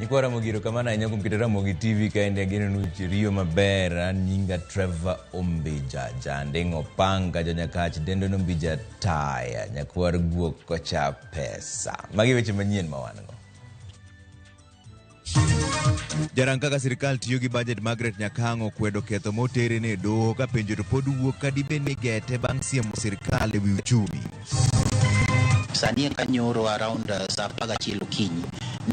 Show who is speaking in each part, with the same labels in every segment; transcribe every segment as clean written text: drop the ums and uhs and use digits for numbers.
Speaker 1: Nyikwa Ramogi erokamano ahinya kuom keto Ramogi TV kaendi ageno ni riyo maber. An nyinga Trevor Ombija, Janding' Opanga, Janyakach, Dendo Nombija Taya, nyakwar guok kocha pesa. Magi weche manyien ma wan go. Jarang kaka sirkal tiyo gi bajet Margaret Nyakang'o kwedo ketho motere ne doho ka penjo to pod wuok ka dibed ni gete bang' siemo sirkal e wi uchumi.
Speaker 2: Sani eka nyoro around saa 11 okinyi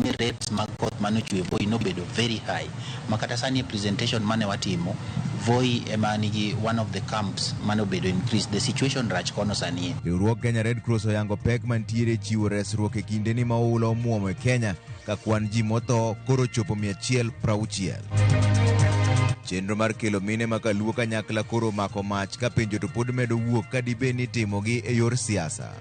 Speaker 2: ni rates mag koth mane ochwe Voi nobedo very high ma kata sani e presentation mane watimo Voi ema nigi one of the camps mane obedo increased. The situation rach kono sani.
Speaker 1: Riwruog Kenya Red Cross oyango pek mantiere e chiwo resruok e kindeni ma oula omuomo e Kenya ka kwan ji motho koro ochopo 160. Chenro mar kelo mine ma kaluo kanyakla koro omako mach ka penjo to pod medo wuok ka dibed ni itimogi e yor siasa.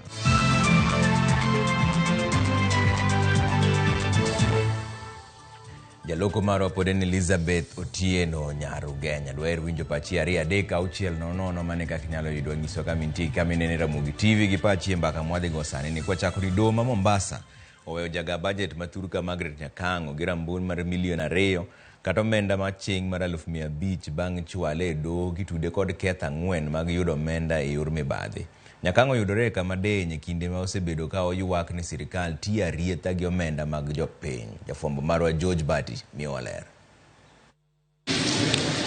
Speaker 1: Jaloko marwa pod en Elizabeth Otieno Nyarugenya. Dwaher winjo pachi 2 3 6 0 0 mane kaka inyalo yudwa nyiswa kama intie kama inene Ramogi TV gi pachi e mbaka mwadhi go sani ni kwachako ni doho ma Mombasa oweyo jaga budget ma thurka Margaret Nyakang'o gi rambun mar milion 2 kata omenda maching' mar 500,000 bang' chwale e doho kitude kod ketho 4 mag yudo omenda e yor mibadhi. Nyakang'o yudore e kama deny e kinde ma osebedo ka oywak ni sirikal tiyo arietha gi omenda mag jopiny. Jafwambo marwa George Bati miyowa ler.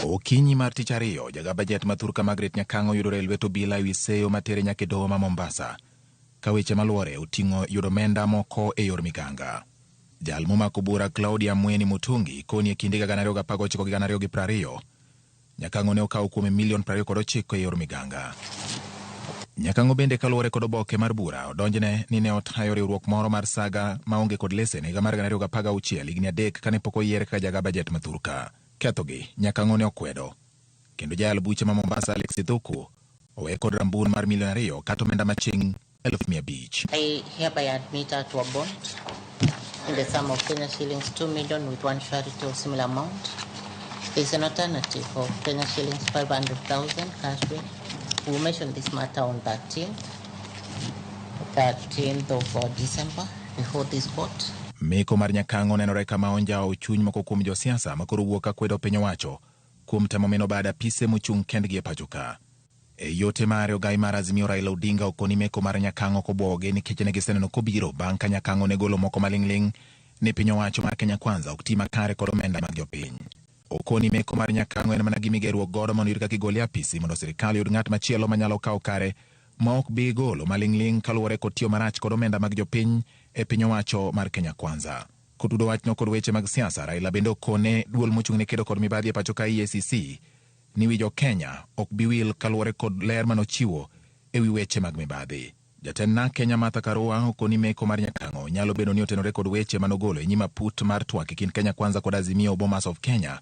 Speaker 3: Okinyi mar tich ariyo, jaga bajet ma thurka Margaret Nyakang'o yudore e lwet obila e wi seyo matere nyaka e doho ma Mombasa. Ka weche maluore oting'o yudo omenda moko e yor miganga. Jal momako bura Claudia Mweni Mutungi koni e kind higa 2019 gi 2020, Nyakang'o ne okawo kuome milion 29 e yor miganga. Nyakang'o bende kaluwore kod oboke mar bura odonjne ni ne otayo riwruok moro mar saga maonge kod lesen higa mar 2016 higni 3 kane pok oyier kaka jaga bajet ma thurka. Kethogi Nyakang'o ne okwedo. Kendo jayal buche ma Mombasa Alex Ithuku owe kod rambun mar milion 2 kata omenda maching' 500,000.
Speaker 4: I hereby admit her to a bond in the sum of Kenya shillings 2 million with one surety of similar amount. There is an alternative of Kenya shillings 500,000 cash bail. We will mention this matter on 13th of December before this court.
Speaker 3: Meko mar Nyakang'o nenore kama onjawo chuny moko kuom josiasa ma koro wuok kakwedo piny owacho kuom temo mino bad apise mochung' kendgi e pacho ka. E yote mare ogai mar Azimio Raila Odinga okoni meko mar Nyakang'o kobwogogi nikech ne giseneno kobiro bang' ka Nyakang'o ne golo moko maling'ling' ni piny owacho mar Kenya Kwanza ok ti makare kod omenda mag jopiny. Okoni meko mar Nyakang'o en mana gima igeruok godo mondo oyud kaka igole e apisi mondo sirikal oyud ng'at machielo manyalo kawo kare ma ok bi golo maling'ling' kaluwore kod tiyo marach kod omenda mag jopiny e piny owacho mar Kenya Kwanza. Kotudo wachno kod weche mag siasa, Raila bende okone duol mochung' ne kedo kod mibadhi e pacho ka EACC ni wi jo-Kenya ok bi wil kaluwore kod ler manochiwo e wi weche mag mibadhi. Jatend NARC Kenya Martha Karua okoni meko mar Nyakang'o nyalo bedo ni otenore kod weche manogolo e nyim aput mar twak e kind Kenya Kwanza kod Azimio Bomas of Kenya,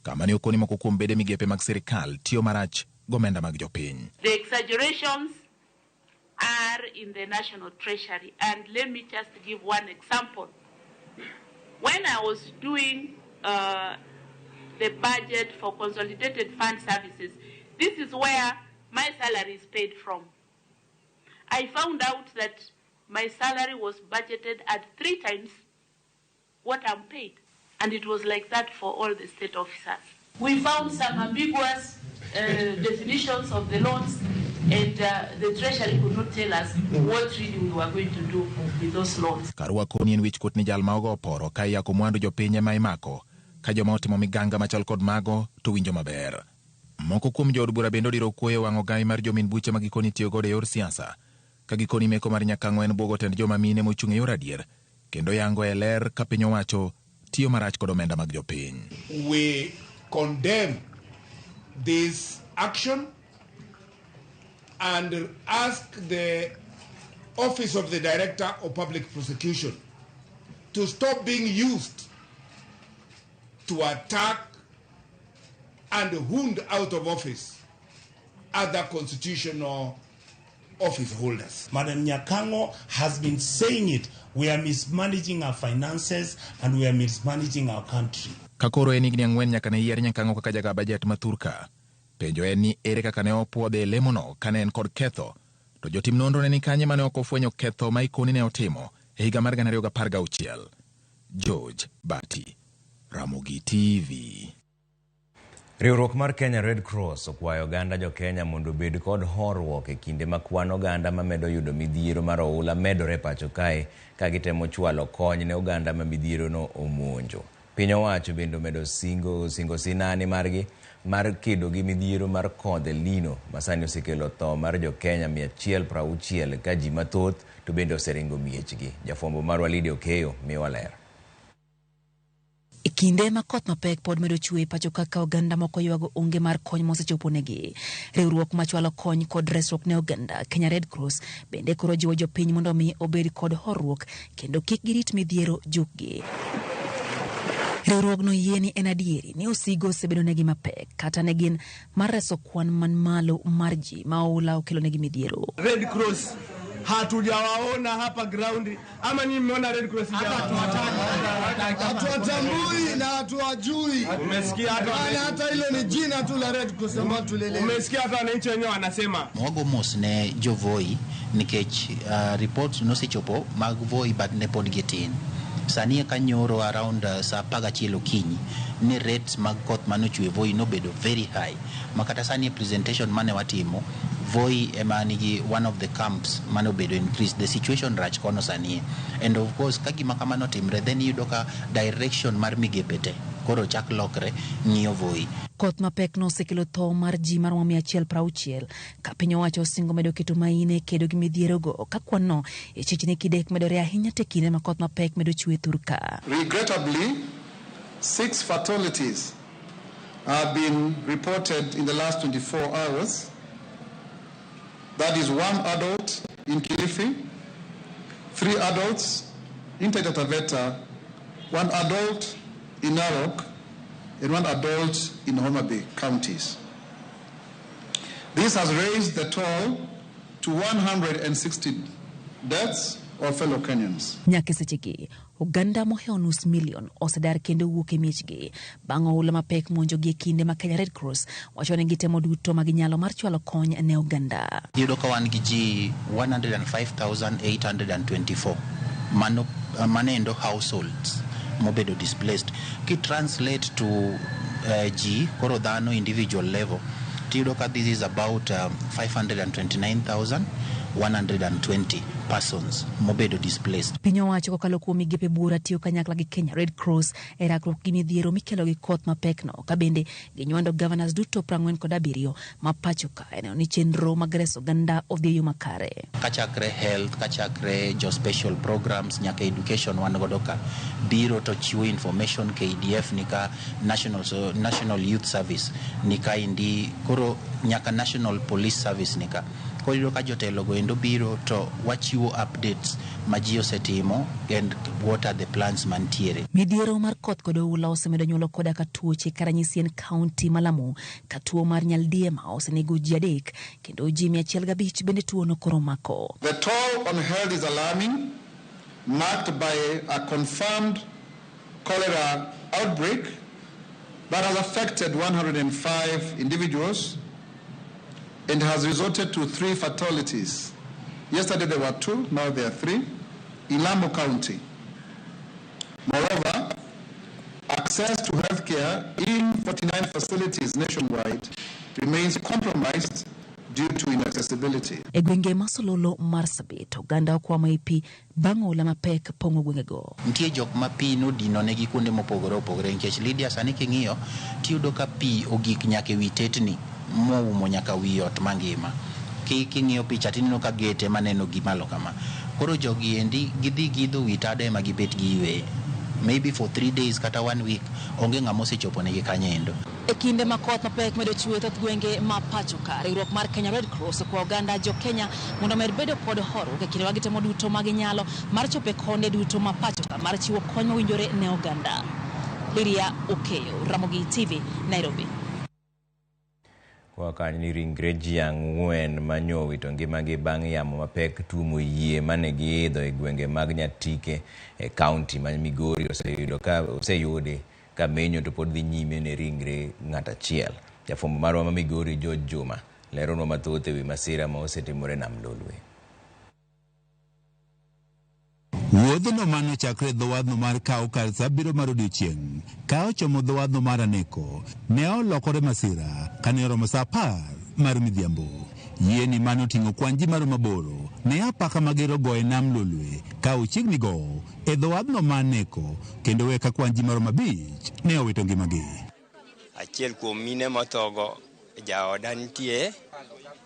Speaker 3: kama ne okoni moko kuom bede migepe mag sirikal tiyo marach gomenda mag jopiny.
Speaker 5: The exaggerations are in the National Treasury, and let me just give one example. When I was doing the budget for Consolidated Fund Services, this is where my salary is paid from. I found out that my salary was budgeted at 3 times what I'm paid. And it was like that for all the state officers. We found some ambiguous definitions of the loans, and the Treasury could not tell us what really we were going to do with those loans.
Speaker 3: Karua koni en wich kuot ni jal ma ogo oporo ka iyako mwandu jopiny ema imako, ka joma otimo miganga machal kod mago to winjo maber. Moko kuom jood bura bende odiro kuoyo wang' ogai mar jomin buche ma gikoni tiyo godo e yor siasa, ka gikoni meko mar Nyakang'o en buogo tend joma mine mochung' e yor adier, kendo yango e ler ka piny owacho tiyo marach kod omenda mag jopiny.
Speaker 6: We condemn this action and ask the Office of the Director of Public Prosecution to stop being used to attack and wound out of office other constitutional office holders.
Speaker 7: Madam Nyakang'o has been saying it. We are mismanaging our finances and we are mismanaging our country.
Speaker 3: Ka koro en higni 4 nyaka ne yier Nyakang'o kaka jaga bajet ma thurka. Penjo en ni ere kaka ne opuodhe e lemono ka ne en kod ketho, to jotim nonro ne ni kanye mane ok ofwenyo ketho ma ikoni ne otimo e higa mar 2016. George Bati, Ramogi TV.
Speaker 1: Riwruok mar Kenya Red Cross okwayo oganda jo-Kenya mondo obed kod horuok e kinde ma kwan oganda mamedo yudo midhiero mar oula medore pacho kae ka gitemo chwalo kony ne oganda ma midhiero no omonjo. Piny owacho bende omedo singo sinani margi mar kedo gi midhiero mar kodh El Nino ma sani osekelo tho mar jo-Kenya 160 ka ji mathoth to bende oseringo miechgi. Jafwambo marwa Lydia Okeyo miwa ler.
Speaker 8: E kinde ma koth mapek pod medo chwe pacho kaka oganda moko ywago onge mar kony mosechopo negi. Riwruok machwalo kony kod resruok ne oganda Kenya Red Cross bende koro jiwo jopiny mondo mi obed kod horuok kendo kik girit midhiero jukgi. Riwruogno yie ni en adieri ni osigo osebedo negi mapek kata ne gin mar reso kwan man malo mar ji ma oula okelo negi midhiero.
Speaker 9: Red Cross hatujawaona hapa ground, ama nyinyi mmeona Red Cross?
Speaker 10: Hatuwatambui na hatuwajui.
Speaker 9: Umesikia hata
Speaker 10: Maana hata hilo ni jina tu la Red Cross ambalo tulielewa.
Speaker 9: Umesikia hata wananchi wenyewe wanasema.
Speaker 2: Wago mos ne jo Voi nikech reports nosechopo mag Voi but ne pod gitin. Sani eka nyoro around saa 11 okinyi ni rates mag koth manochwe Voi nobedo very high. Makata sani e presentation mane watimo Voi ema nigi one of the camps manobedo increased. The situation rach kono sani. And of course ka gima kamano timre then iyudo ka direction mar migepe te koro chak lokre ng'iyo Voi.
Speaker 8: Koth mapek nosekelo tho mar ji maromo 160 ka piny owacho osingo medo keto maine kedo gi midhierogo ka kwan no e chechni kidek medore ahinya te kinde ma koth mapek medo chwe thurka.
Speaker 10: Regrettably, 6 fatalities have been reported in the last 24 hours. That is 1 adult in Kilifi, 3 adults in Taita Taveta, 1 adult in Narok, and 1 adult in Homa Bay counties. This has raised the toll to 160 deaths of fellow Kenyans.
Speaker 8: Nyaka sechegi, oganda mohewo nus milion osedar kendo wuok e miechgi bang' oula mapek monjogi e kinde ma Kenya Red Cross wacho ni gitemo duto ma ginyalo mar chwalo kony ne oganda.
Speaker 2: Iyudo ka wan gi ji 105,824 mano manendo households mobedo displaced. Ki translate to ji koro dhano individual level tiyudo ka this is about 529,120 persons mobedo displaced.
Speaker 8: Piny owacho kokalo kuom migepe buora tiyo kanyakla gi Kenya Red Cross e rakruok gi midhiero mikelo gi koth mapekno ka bende ginywando governors duto 47 ma pacho ka neno ni chenro mag reso oganda odhi e yo makare.
Speaker 2: Kachakre health, kachakre jo special programs nyaka education wan godo ka biro to chiwo information KDF nika National Youth Service nika indi koro nyaka National Police Service nika. Koro iyudo ka jotelo go endo biro to wachiwo updates ma ji osetimo and what are the plans mantiere.
Speaker 8: Midhiero mar koth kod oula osemedo nyuolo koda ka tuoche ka ranyisi en kaunti ma Lamu ka tuo mar nyaldiema osenego ji 3 kendo ji 105 bende tuono koro mako.
Speaker 10: The toll on health is alarming, marked by a confirmed cholera outbreak that has affected 105 individuals and has resulted to 3 fatalities. Yesterday there were 2, now there are 3, in Lamu County. Moreover, access to healthcare in 49 facilities nationwide remains compromised due to inaccessibility.
Speaker 8: E gwenge ma Sololo Marsabit, oganda okwamo e pi bang' oula mapek pong'o gwengego.
Speaker 2: Nitie jok ma pi nodino negi kuonde mopogore opogore nikech Lydia sani king'iyo tiyudo ka pi ogik nyaka ewi tetni moumo nyaka wi ot mangima. King'iyo picha tineno ka gete maneno gi malo kama. Koro jogi endi gidhi giidho wi tado ema gibet giyueye. Maybe for 3 days kata 1 week onge ng'ama osechopo negi kanyo endo.
Speaker 8: E kinde ma koth mapek medo chwe thoth gwenge ma pacho ka, riwruok mar Kenya Red Cross okwayo oganda jo Kenya mondo omed bedo kod horuok e kinde ma gitemo duto ma ginyalo mar chopo e konde duto ma pacho ka mar chiwo kony mowinjore ne oganda. Lydia Okeyo, Ramogi TV, Nairobi.
Speaker 1: Kwa kanyo ni ringre ji 4 manyo owito ngimagi bang' yamo mapek tuomo yie mane giidho e gwenge mag Nyatike e kaunti ma Migori oseyudi ka menyo to pod dhi nyime ne ringre ng'at achiel. Jafwambo marwa ma Migori George Juma leronwa mathoth ewi masira ma osetimore Nam Lolwe.
Speaker 11: Wuodhno mane ochakre e dho wadhno mar kawo kar sa 7 mar odiechieng' ka ochomo dho wadhno mar Aneko ne olokore masira kane oromo sa 10 mar midhiambo. Yieni mane oting'o kwan ji maromo 8 ne apaka mager ogoyo e nam Lolwe ka ochiegni gowo e dho wadhno ma Aneko kendo we ka kwan ji maromo 5 ne owito ngimagi.
Speaker 12: Achiel kuom mine mothogo jaoda nitie,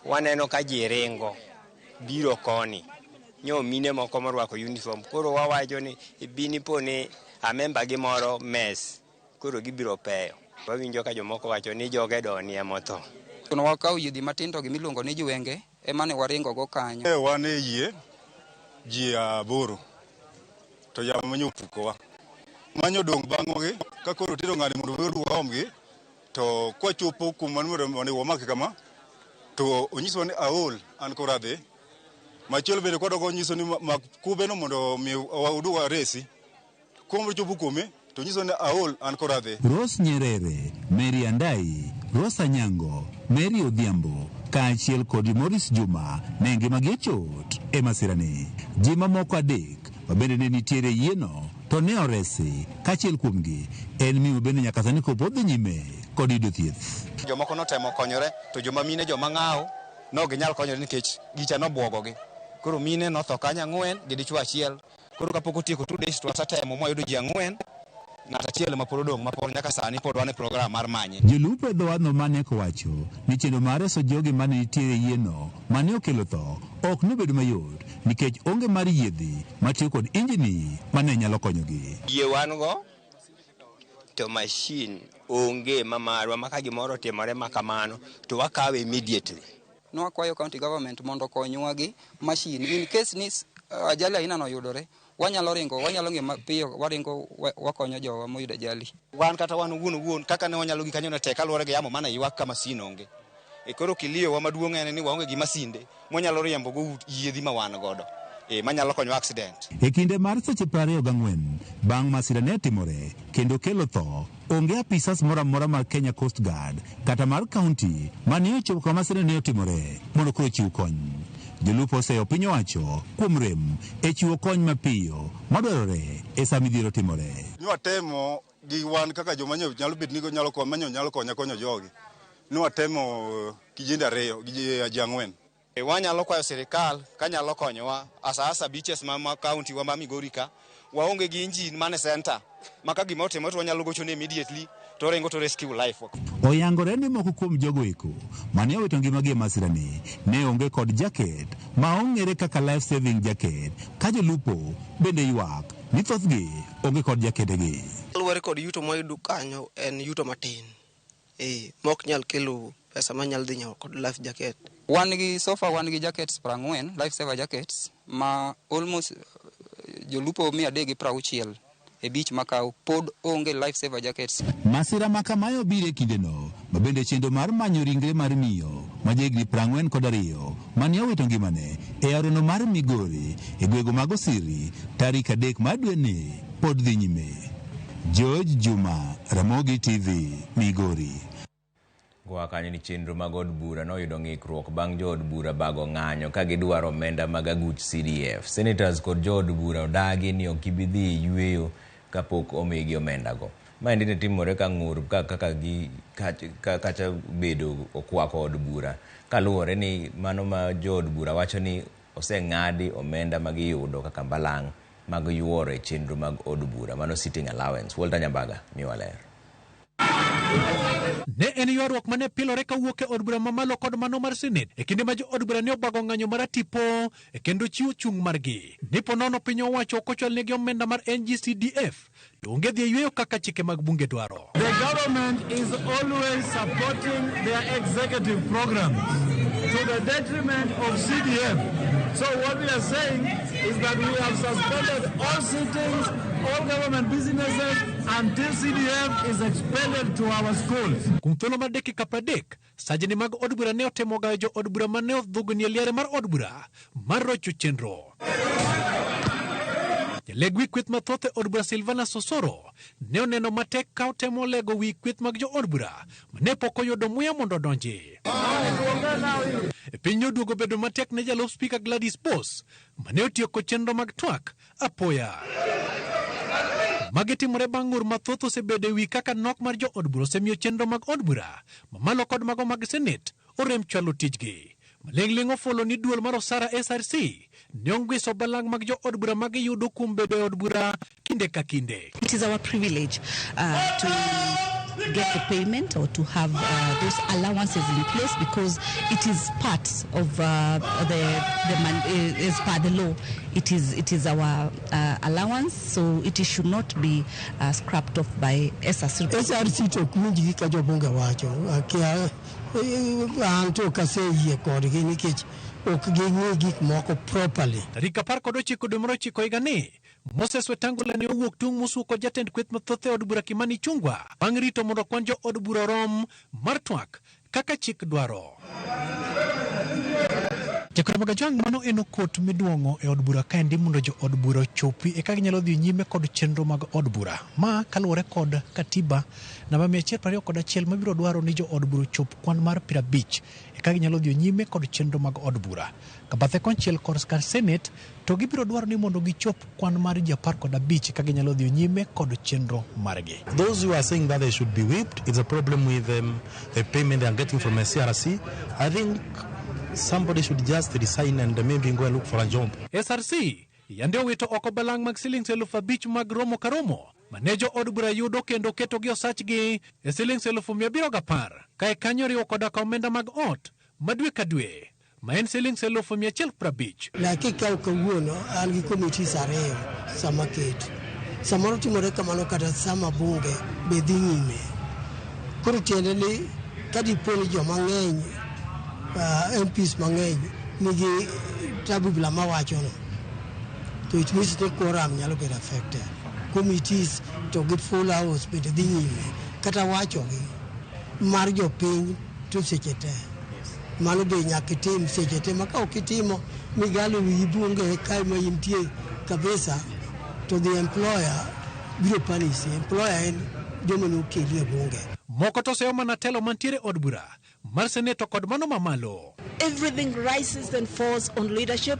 Speaker 12: waneno ka ji ringo biro koni. Nyo mine moko morwako uniform, koro wawacho ni ibini po ni amemba gi moro mes, koro gibiro peyo. Wawinjo ka jomoko wacho ni joge doni ema otho.
Speaker 13: To wakawo yiedhi matindo gi miluongo ni jwenge ema ne waringo go kanyo.
Speaker 14: Wan e yie ji 8 to yamo manyo opukowa. Manyo dong' bang'wa ka koro tero ng'ani mondo waduog waomgi to kwachopo kuma onego wamaki kama to onyiswa ni aol an koro adhi. Machielo bende kwadok onyiso ni mak kube no mondo mi waduog waresi. Kuom chopo kuome to nyiso ni aol an koro adhi.
Speaker 11: Rose Nyerere, Mary Andai, Rose Anyango, Mary Odhiambo kaachiel kod Morris Juma ne ngimagi ochot e masirani. Ji mamoko 3 mabende ne nitiere e yieno to ne oresi kaachiel kuomgi en miyo bende nyaka sani kopo dhi nyime kod yudo thieth.
Speaker 15: Jomoko notemo konyore to joma mine joma ng'awo no ginyal konyore nikech gicha nobwogogi. Koro mine notho kanyo 4 gi dichuo 1. Koro kapok otieko 2 days to wasetemo mwayudo ji 4, ng'at achiel ma pod odong' ma pod nyaka sani pod wan e program mar manye.
Speaker 11: Jolupo e dho wadhno mane owacho ni chenro mar reso jogi mane nitiere e yieno mane okelo tho ok nobedo mayot nikech onge mar yiedhi matiyo kod injini mane nyalo konyogi.
Speaker 12: Yie wan go to machine onge ma marwa ma ka gimoro otimore ma kamano to wakawe immediately.
Speaker 13: Nwakwayo county government mondo okonywa gi machine in case ni ajali aina no oyudore, wanyalo ringo, wanyalo ng'e mapiyo, waringo wakonyo jowa moyudo ajali.
Speaker 15: Wan kata wan owuon kaka ne wanyalo gi kanyo ne tek kaluwore gi yamo mane ywak ka masin onge. Koro kilio wa maduong' en ni waonge gi masinde mwanyalo riembo go yiedhi ma wan godo. Manyalo konyo accident.
Speaker 11: E kinde mar seche 24 bang' masira ne timore kendo kelo tho, onge apisas moro amora mar Kenya Coast Guard kata mar county mane ochopo kama masira ne otimore mondo koro ochiw kony. Jolupo oseyo piny owacho kuom rem e chiwo kony mapiyo madwarore e sa midhiero timore.
Speaker 14: Nwatemo gi wan kaka joma nyalo bet ni nyalo konyo, nyalo konya konyo jogi. Nwatemo kijende 2 gi ji 4.
Speaker 15: Wanyalo kwayo sirikal kanyalo konyowa asa beaches ma county wa ma Migori ka waonge gi engine mane center ma ka gima otimore to wanyalo gochone immediately to ringo to rescue life.
Speaker 11: Oyangore ni moko kuom jogo eko mane owito ngimagi e masirani ne onge kod jacket ma ong'ere kaka life saving jacket ka jolupo bende ywak ni thothgi onge kod jaketegi.
Speaker 16: Luwore kod yuto mwayudo kanyo en yuto matin mok nyal kelo pesa manyalo dhi nyiewo kod life jacket.
Speaker 13: Wan gi sofa, wan gi jackets 40, life saver jackets ma almost jolupo 360 e beach makao pod onge life saver jackets.
Speaker 11: Masira ma kamae obiro e kindeno ma bende chenro mar manyo ringre mar miyo ma jahigni 42 mane owito ngimane e arono mar Migori e gwenge mag Osiri tarik 3 mar dweni pod dhi nyime. George Juma, Ramogi TV, Migori.
Speaker 1: Goa kanyo ni chenro mag od bura noyudo ng'ikruok bang' jood bura bago ng'anyo ka gidwaro omenda mag aguch CDF. Senators kod jood bura odagi ni ok gibi dhi yweyo kapok omigi omendago. Maendi ne timore ka ng'ur kaka gi kacha bedo okwako od bura kaluwore ni mano ma jood bura wacho ni oseng'adi omenda ma giyudo kaka mbalang' mag yuoro e chenro mag od bura, mano sitting allowance. Walter Nyambaga miwa ler.
Speaker 17: Ne en ywaruok mane pilore kawuok e od bura mamalo kod mano mar Senate e kinde ma jo od bura ne obago ng'anyo maratipo e kendo chiwo chung' margi. Nipo nono piny owacho ok ochwalnegi omenda mar NGCDF to onge dhi e yweyo kaka chike mag bunge dwaro.
Speaker 9: The government is always supporting their executive programs to the detriment of CDF. So what we are saying is that we have suspended all sittings, all government businesses until CDF is expanded to our schools.
Speaker 17: Kuom thuolo mar dakika 30, sajni mag od bura ne otemo gayo jo od bura mane odhugni e liare mar od bura mar rocho chenro. Jaleg wi kweth mathoth e od bura Silvanus Osoro ne oneno matek ka otemo lego wi kweth mag jo od bura mane pok oyudo muya mondo odonji. E piny oduogo bedo matek ne jalup spika Gladys Boss mane otieko chenro mag twak apoya. Magi timore bang' ng'ur mathoth osebedo e wi kaka nok mar jo od bura osemiyo chenro mag od bura mamalo kod mago mag senet orem chwalo tijgi. Maling'ling' ofuolo ni duol mar Osara SRC ne ongwiso balang' mag jo od bura ma giyudo kuom bedo e od bura kinde ka kinde.
Speaker 18: It is our privilege to get the payment or to have those allowances in place because it is part of the man, as per the law. It is our allowance, so it should not be scrapped off by SRC.
Speaker 19: SRC to ok winj gi ka jobunge wacho akia an to ok aseyie kodgi nikech ok ging'i gik moko properly.
Speaker 17: Tarik 19 dwe mar ochiko higani, Moses Wetangula ne owuok tung' mosuo jatend kweth mathoth e od bura Kimani Ichung'wa bang' rito mondo kwan jo od bura orom mar twak kaka chik dwaro. Jakweda Magajwang' mano en okot miduong'o e od bura kaendi mondo jo od bura ochopi eka ginyalo dhi nyime kod chenro mag od bura. Ma kaluwore kod katiba namba 121 mabiro dwaro ni jo od bura ochop kwan mar 50 eka ginyalo dhi nyime kod chenro mag od bura. Ka bathe konchiel kor senate to gibiro dwaro ni mondo gichop kwan mar ji 15 eka ginyalo dhi nyime kod chenro margi.
Speaker 20: Those who are saying that they should be whipped, it's a problem with the payment they are getting from SRC. I think somebody should just resign and maybe go and look for a job.
Speaker 17: SRC yande owito oko balang' mag silings 5,000 mag romo ka romo mane jo od bura yudo kendo ketogi osachgi e silings 710,000 kae kanyo riwo koda ka omenda mag ot ma dwe ka dwe ma en silings 150,000.
Speaker 19: Lakini kikawo kawuono an gi committees ariyo sama ket. Samoro timore kamano kata sama bunge be dhi nyime. Koro tiende ni ka dipo ni joma ng'eny MPs mang'eny nigi tabu bila mawachono to it means ni quorum nyalo bedo affected. Committees to gi full house bende dhi nyime kata wachogi mar jopiny to seche te. Mano be nyaka itim seche te ma ka ok itimo migalo wiyi bunge kae ma intie kabisa to the employer biro punish. Employer en joma nokeli e bunge.
Speaker 17: Moko to seyo mana telo mantiere od bura mar seneto kod mano mamalo.
Speaker 21: Everything rises and falls on leadership.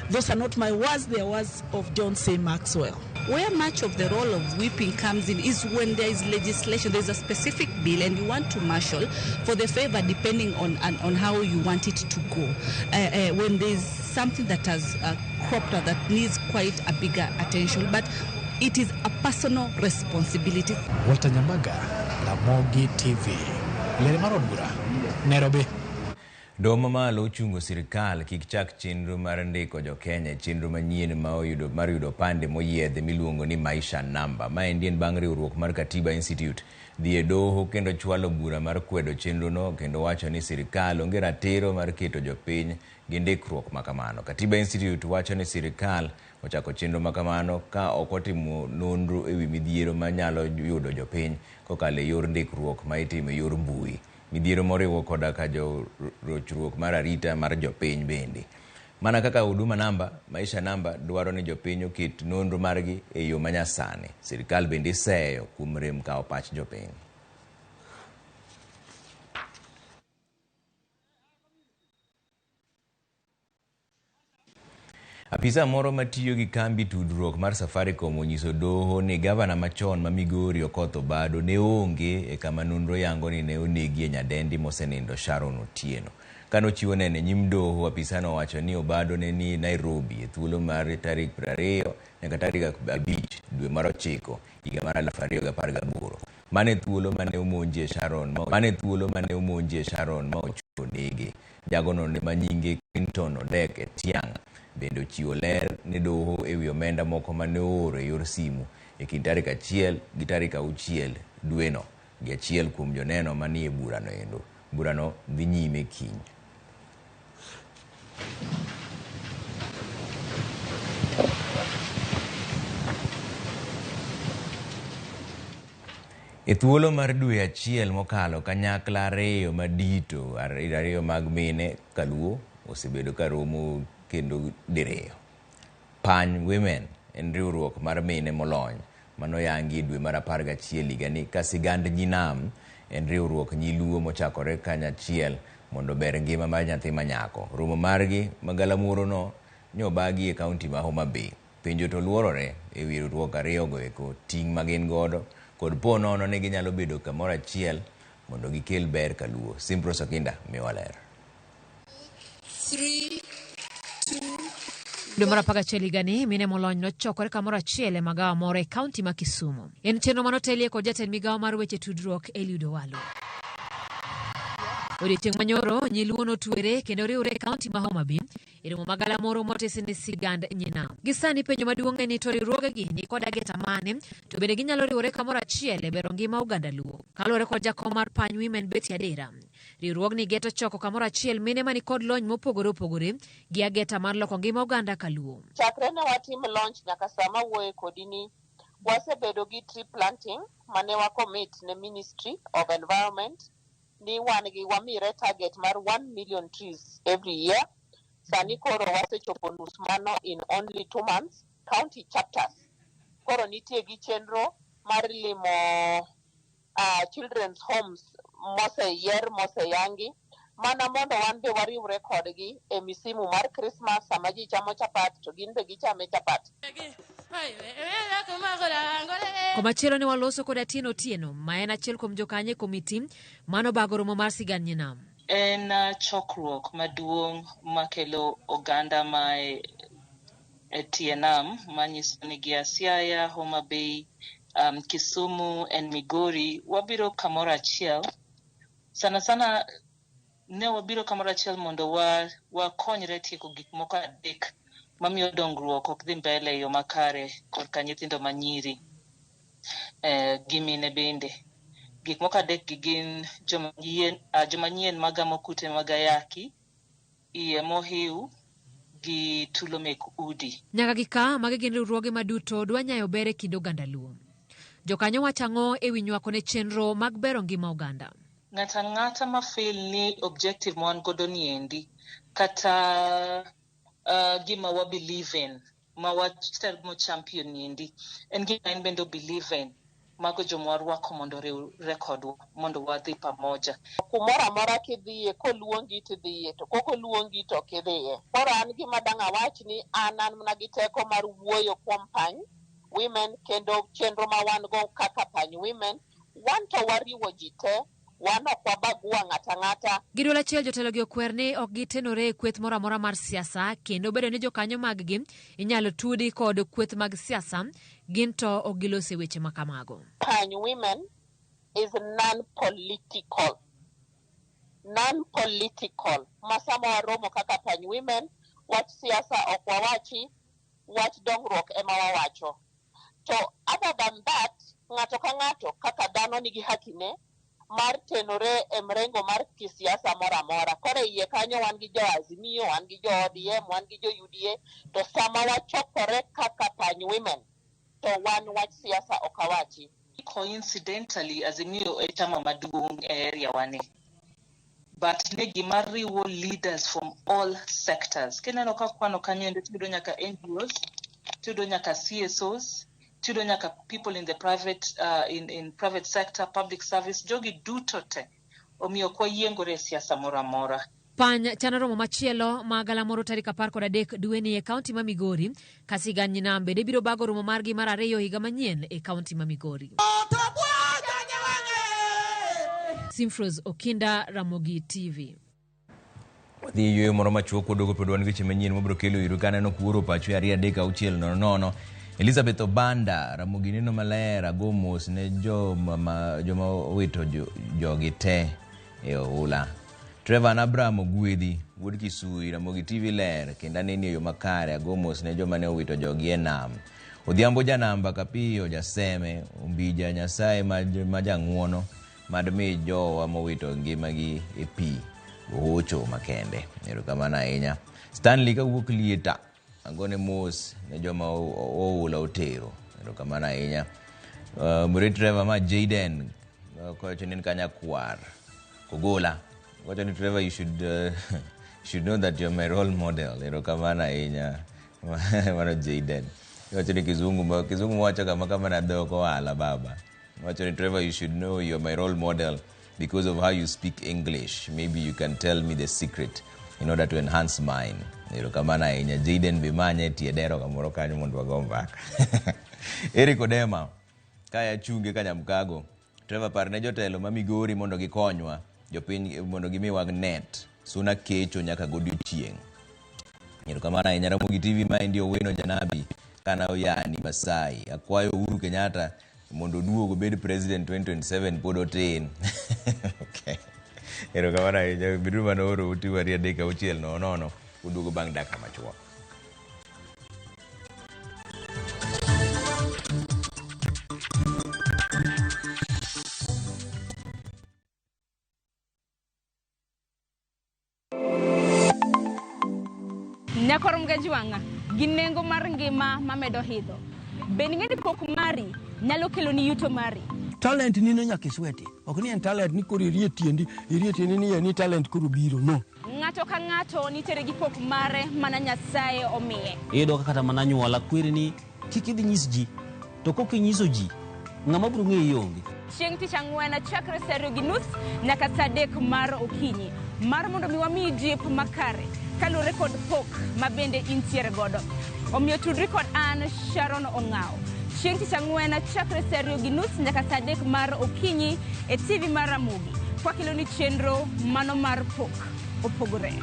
Speaker 21: Those are not my words, they are words of John C. Maxwell.
Speaker 18: Where much of the role of whipping comes in is when there is legislation, there is a specific bill and you want to marshal for the favor depending on how you want it to go. When there is something that has cropped up that needs quite a bigger attention, but it is a personal responsibility.
Speaker 17: Walter Nyambaga, Ramogi TV. Lere mar od bura, Nairobi.
Speaker 1: Doho mamalo ochungo sirikal kik chak chenro mar ndiko jo-Kenya e chenro manyien ma oyudo mar yudo opande moyiedhi miluongo ni Maisha Namba. Maendi en bang' riwruok mar Katiba Institute dhi e doho kendo chwalo bura mar kwedo chenrono kendo wacho ni sirikal onge ratiro mar keto jopiny gi ndikruok makamano. Katiba Institute wacho ni sirikal ochako chenro makamano ka ok otimo nonro ewi midhiero manyalo yudo jopiny kokalo e yor ndikruok ma itimo e yor mbui. Midhiero moriwo koda ka rochruok mar arita mar jopiny bende. Mana kaka Huduma Namba, Maisha Namba dwaro ni jopiny oket nonro margi e yo manyasani. Sirikal bende iseyo kuom rem kawo pach jopiny. Apisa moro matiyo gi kambi tudruok mar Safaricom onyiso doho ni gavana machon ma Migori Okoth Obado ne onge e kama nonro yango ni ne onegie nyadendi mosenindo Sharon Otieno. Kanochiwo neno e nyim doho, apisano owacho ni Obado ne ni Nairobi e thuolo mar tarik 20 nyaka tarik 5 dwe mar 9 higa mar 2018. Mano e thuolo mane omonjie Sharon ma ochopo nege. Jagono ma nyinge Clinton Odek Etiang' bende ochiwo ler ne doho ewi omenda moko mane ooro e yor simu e kind tarik 1 gi tarik 6 dweno gi achiel kuom joneno manie burano endo. Burano dhi nyime kiny. E thuolo mar dwe achiel mokalo, kanyakla ariyo madito ariyo mag mine kaluo osebedo ka romo kendo diriyo. Pany Women en riwruok mar mine molony manoyangi e dwe mar 11 higani ka Sigand Nyinam en riwruok nyiluo mochakore kanyachiel mondo ber ngima mar nyathi manyako. Romo margi magalamoro nyobagi e kaunti ma Homa Bay. Penjo to luorore e wi riwruok ariyogo eko, ting' ma gin godo kod po nono ni ginyalo bedo kamoro achiel mondo gikel ber kaluo. Simpros Okinda miwa ler.
Speaker 4: 3, 2,
Speaker 8: Dwe mar 11 higani, mine molony nochokore kamoro achiel e magawa moro e kaunti ma Kisumu. En chenro manotelie kod jatend migawo mar weche tudruok Eliud Owalo. Odiechieng' manyoro, nyiluo notwere kendo riwre e kaunti ma Homa Bay e romo magalamoro motisi ni Sigand Nyinam. Gi sani penjo maduong' en ni to riwruogegi ni kod ageta mane to bende ginyalo riwore kamoro achiel e bero ngima oganda Luo. Kaluwore kod jakom mar Pany Women Betty Adera, riwruogni geto choko kamoro achiel mine mani kod lony mopogore opogore gi ageta mar loko ngima oganda kaluo.
Speaker 22: Chakre ne watim launch nyaka sama wuoye kodi ni wasebedo gi tree planting mane wa commit ne Ministry of Environment ni wan gi wamire target mar 1 million trees every year. Sani koro wasechopo nus mano in only 2 months. County chapters koro nitie gi chenro mar limo children's homes moseyier moseyangi mana mondo wan be wariwre kodgi e misimu mar Christmas sama ji chamo chapat to gin be gichame chapat.
Speaker 8: Komachielo ne waloso kod Atieno Otieno ma en achiel kuom jokanyo e komiti manobago romo mar Sigand Nyinam.
Speaker 23: En chokruok maduong' makelo oganda ma e tie nam manyiso ni gia Siaya, Homa Bay, Kisumu and Migori wabiro kamoro achiel. Sana sana ne wabiro kamoro achiel mondo wakonyre tieko gik moko adek mamiyo dongruok ok dhi mbele e yo makare korka nyithindo manyiri gi mine bende. Gik moko adek gi gin joma nyien magamo kute mag ayaki, iye mohiu gi tulo mek udi.
Speaker 8: Nyaka gi ka magi gin riwruoge maduto dwa nyayo ber e kind oganda Luo. Jokanyo wacho ang'o e wi nywako ne chenro mag bero ngima oganda?
Speaker 23: Ng'ata ang'ata ma feel ni objective ma wan godo ni endi kata gima wa believe in ma watemo champion ni endi en gima en bende o believe in, mago joma warwako mondo oriwre kodwa mondo wadhi pamoja.
Speaker 22: Kumoro amora kidhiye koluongi tidhiye to kok oluongi to ok idhiye. Koro an gima dang' awach ni an mana gi teko mar wuoyo kuom Pany Women kendo chenro ma wan go kaka Pany Women wan to wariwo ji te, wan ok wabagua ng'ata ang'ata.
Speaker 8: Gi duol achiel jotelo gi okwer ni ok gitenore e kweth moro amora mar siasa kendo bedo ni jokanyo mag-gi inyalo tudi kod kweth mag siasa gin to ok gilos e weche ma kamago.
Speaker 22: Pany Women is non-political. Non-political. Ma sama waromo kaka Pany Women, wach siasa ok wawachi, wach dongruok ema wawacho. To other than that, ng'ato ka ng'ato kaka dhano nigi haki ne mar tenore e mrengo mar kisiasa moro amora. Koro e iye kanyo wan gi jo Azimio, wan gi jo ODM, wan gi jo UDA, to sama wachokore kaka Pany Women, to wan wach siasa ok awachi.
Speaker 23: Coincidentally, Azimio e chama maduong' e area wani. But ne gima riwo leaders from all sectors. Kineno ka kwano kanyo endo tiyudo nyaka NGOs, tiyudo nyaka CSOs, tiyudo nyaka people in the private, in private sector, public service, jogi duto te. Omiyo ok wayiengore e siasa moro amora.
Speaker 8: Pany chano romo machielo ma galamoro tarik 13 dweni e kaunti ma Migori ka Sigand Nyinam bende biro bago romo margi mar ariyo higa manyien e kaunti ma Migori. Simfros Okinda, Ramogi TV.
Speaker 1: Wadhi e yueyo moro machuok waduogo pod wan gi weche manyien mabiro kelo iru kaneno kuoro pachu 2 3 6 0 0. Elizabeth Obanda, Ramogi neno maler, ago mos ne joma owito jogi te e oula. Trevor Abraham Ogwedhi, wuod Kisui, Ramogi TV ler kendo aneni e yo makare, ago mos ne joma ne owito jogi e nam. Odhiambo janamba Kapiyo Jaseme, Ombija Nyasaye ma jang'uono, mad mi jowa mowito ngimagi e pi ohocho makende. Erokamano ahinya. Stanley kawuok Lieta, agone mos ne joma oula otero. Erokamano ahinya. Mure Trevor ma Jaden, kowacho ni en Kanyakwar, Kogola. Wacho ni Trevor, you should know that you're my role model. Erokamano ahinya. Mano Jaden. Iwacho ni kizungu ma kizungu mawacho kama kama na dhok ohala baba. Iwacho ni Trevor, you should know you're my role model because of how you speak English. Maybe you can tell me the secret in order to enhance mine. Erokamano ahinya. Jaden be manye e tie dero kamoro kanyo mondo wago mbaka. Eric Odema, kaya achunge ka Nyamkago. Trevor, parne jotelo ma Migori mondo gikonywa, jopiny mondo gimiwa net. Suna kecho nyaka godiochieng'. Erokamano ahinya Ramogi TV, maendi Owino Janabi kana Oyani Masai. Akwayo Uhuru Kenyatta mondo oduog obed president 2027 pod otin. Okay. Erokamano ahinya. Beduru mana oro uti 2 3 6 0 0 uduogo bang' dakika machuok.
Speaker 5: Nyakor Mgajwang'a gi nengo mar ngima mamedo hidho. Be ing'e ni pok mari nyalo keloni yuto mari?
Speaker 19: Talent nino nyaka isweti. Ok ni en talent ni koro irie tiendi, irie tiendi ni ni talent koro biro, no.
Speaker 5: Ng'ato ka ng'ato nitiere gi pok mare mana Nyasaye omiye.
Speaker 6: Iyudo ka kata mana anyuola kweri ni kik idhi nyis ji, to kok inyiso ji, ng'ama biro ng'eyi onge.
Speaker 5: Chieng' tich ang'wen chakre saa 2:30 nyaka saa 3 mar okinyi mar mondo mi wamiyi jip makare kaluwore kod pok ma bende intiere godo. Omiyo tudri kod an Sharon Ong'aw. Chieng' tich ang'wen chakre saa 2:30 nyaka saa 3 mar okinyi e TV mar Ramogi. Kwakeloni chenro mano mar pok opogore.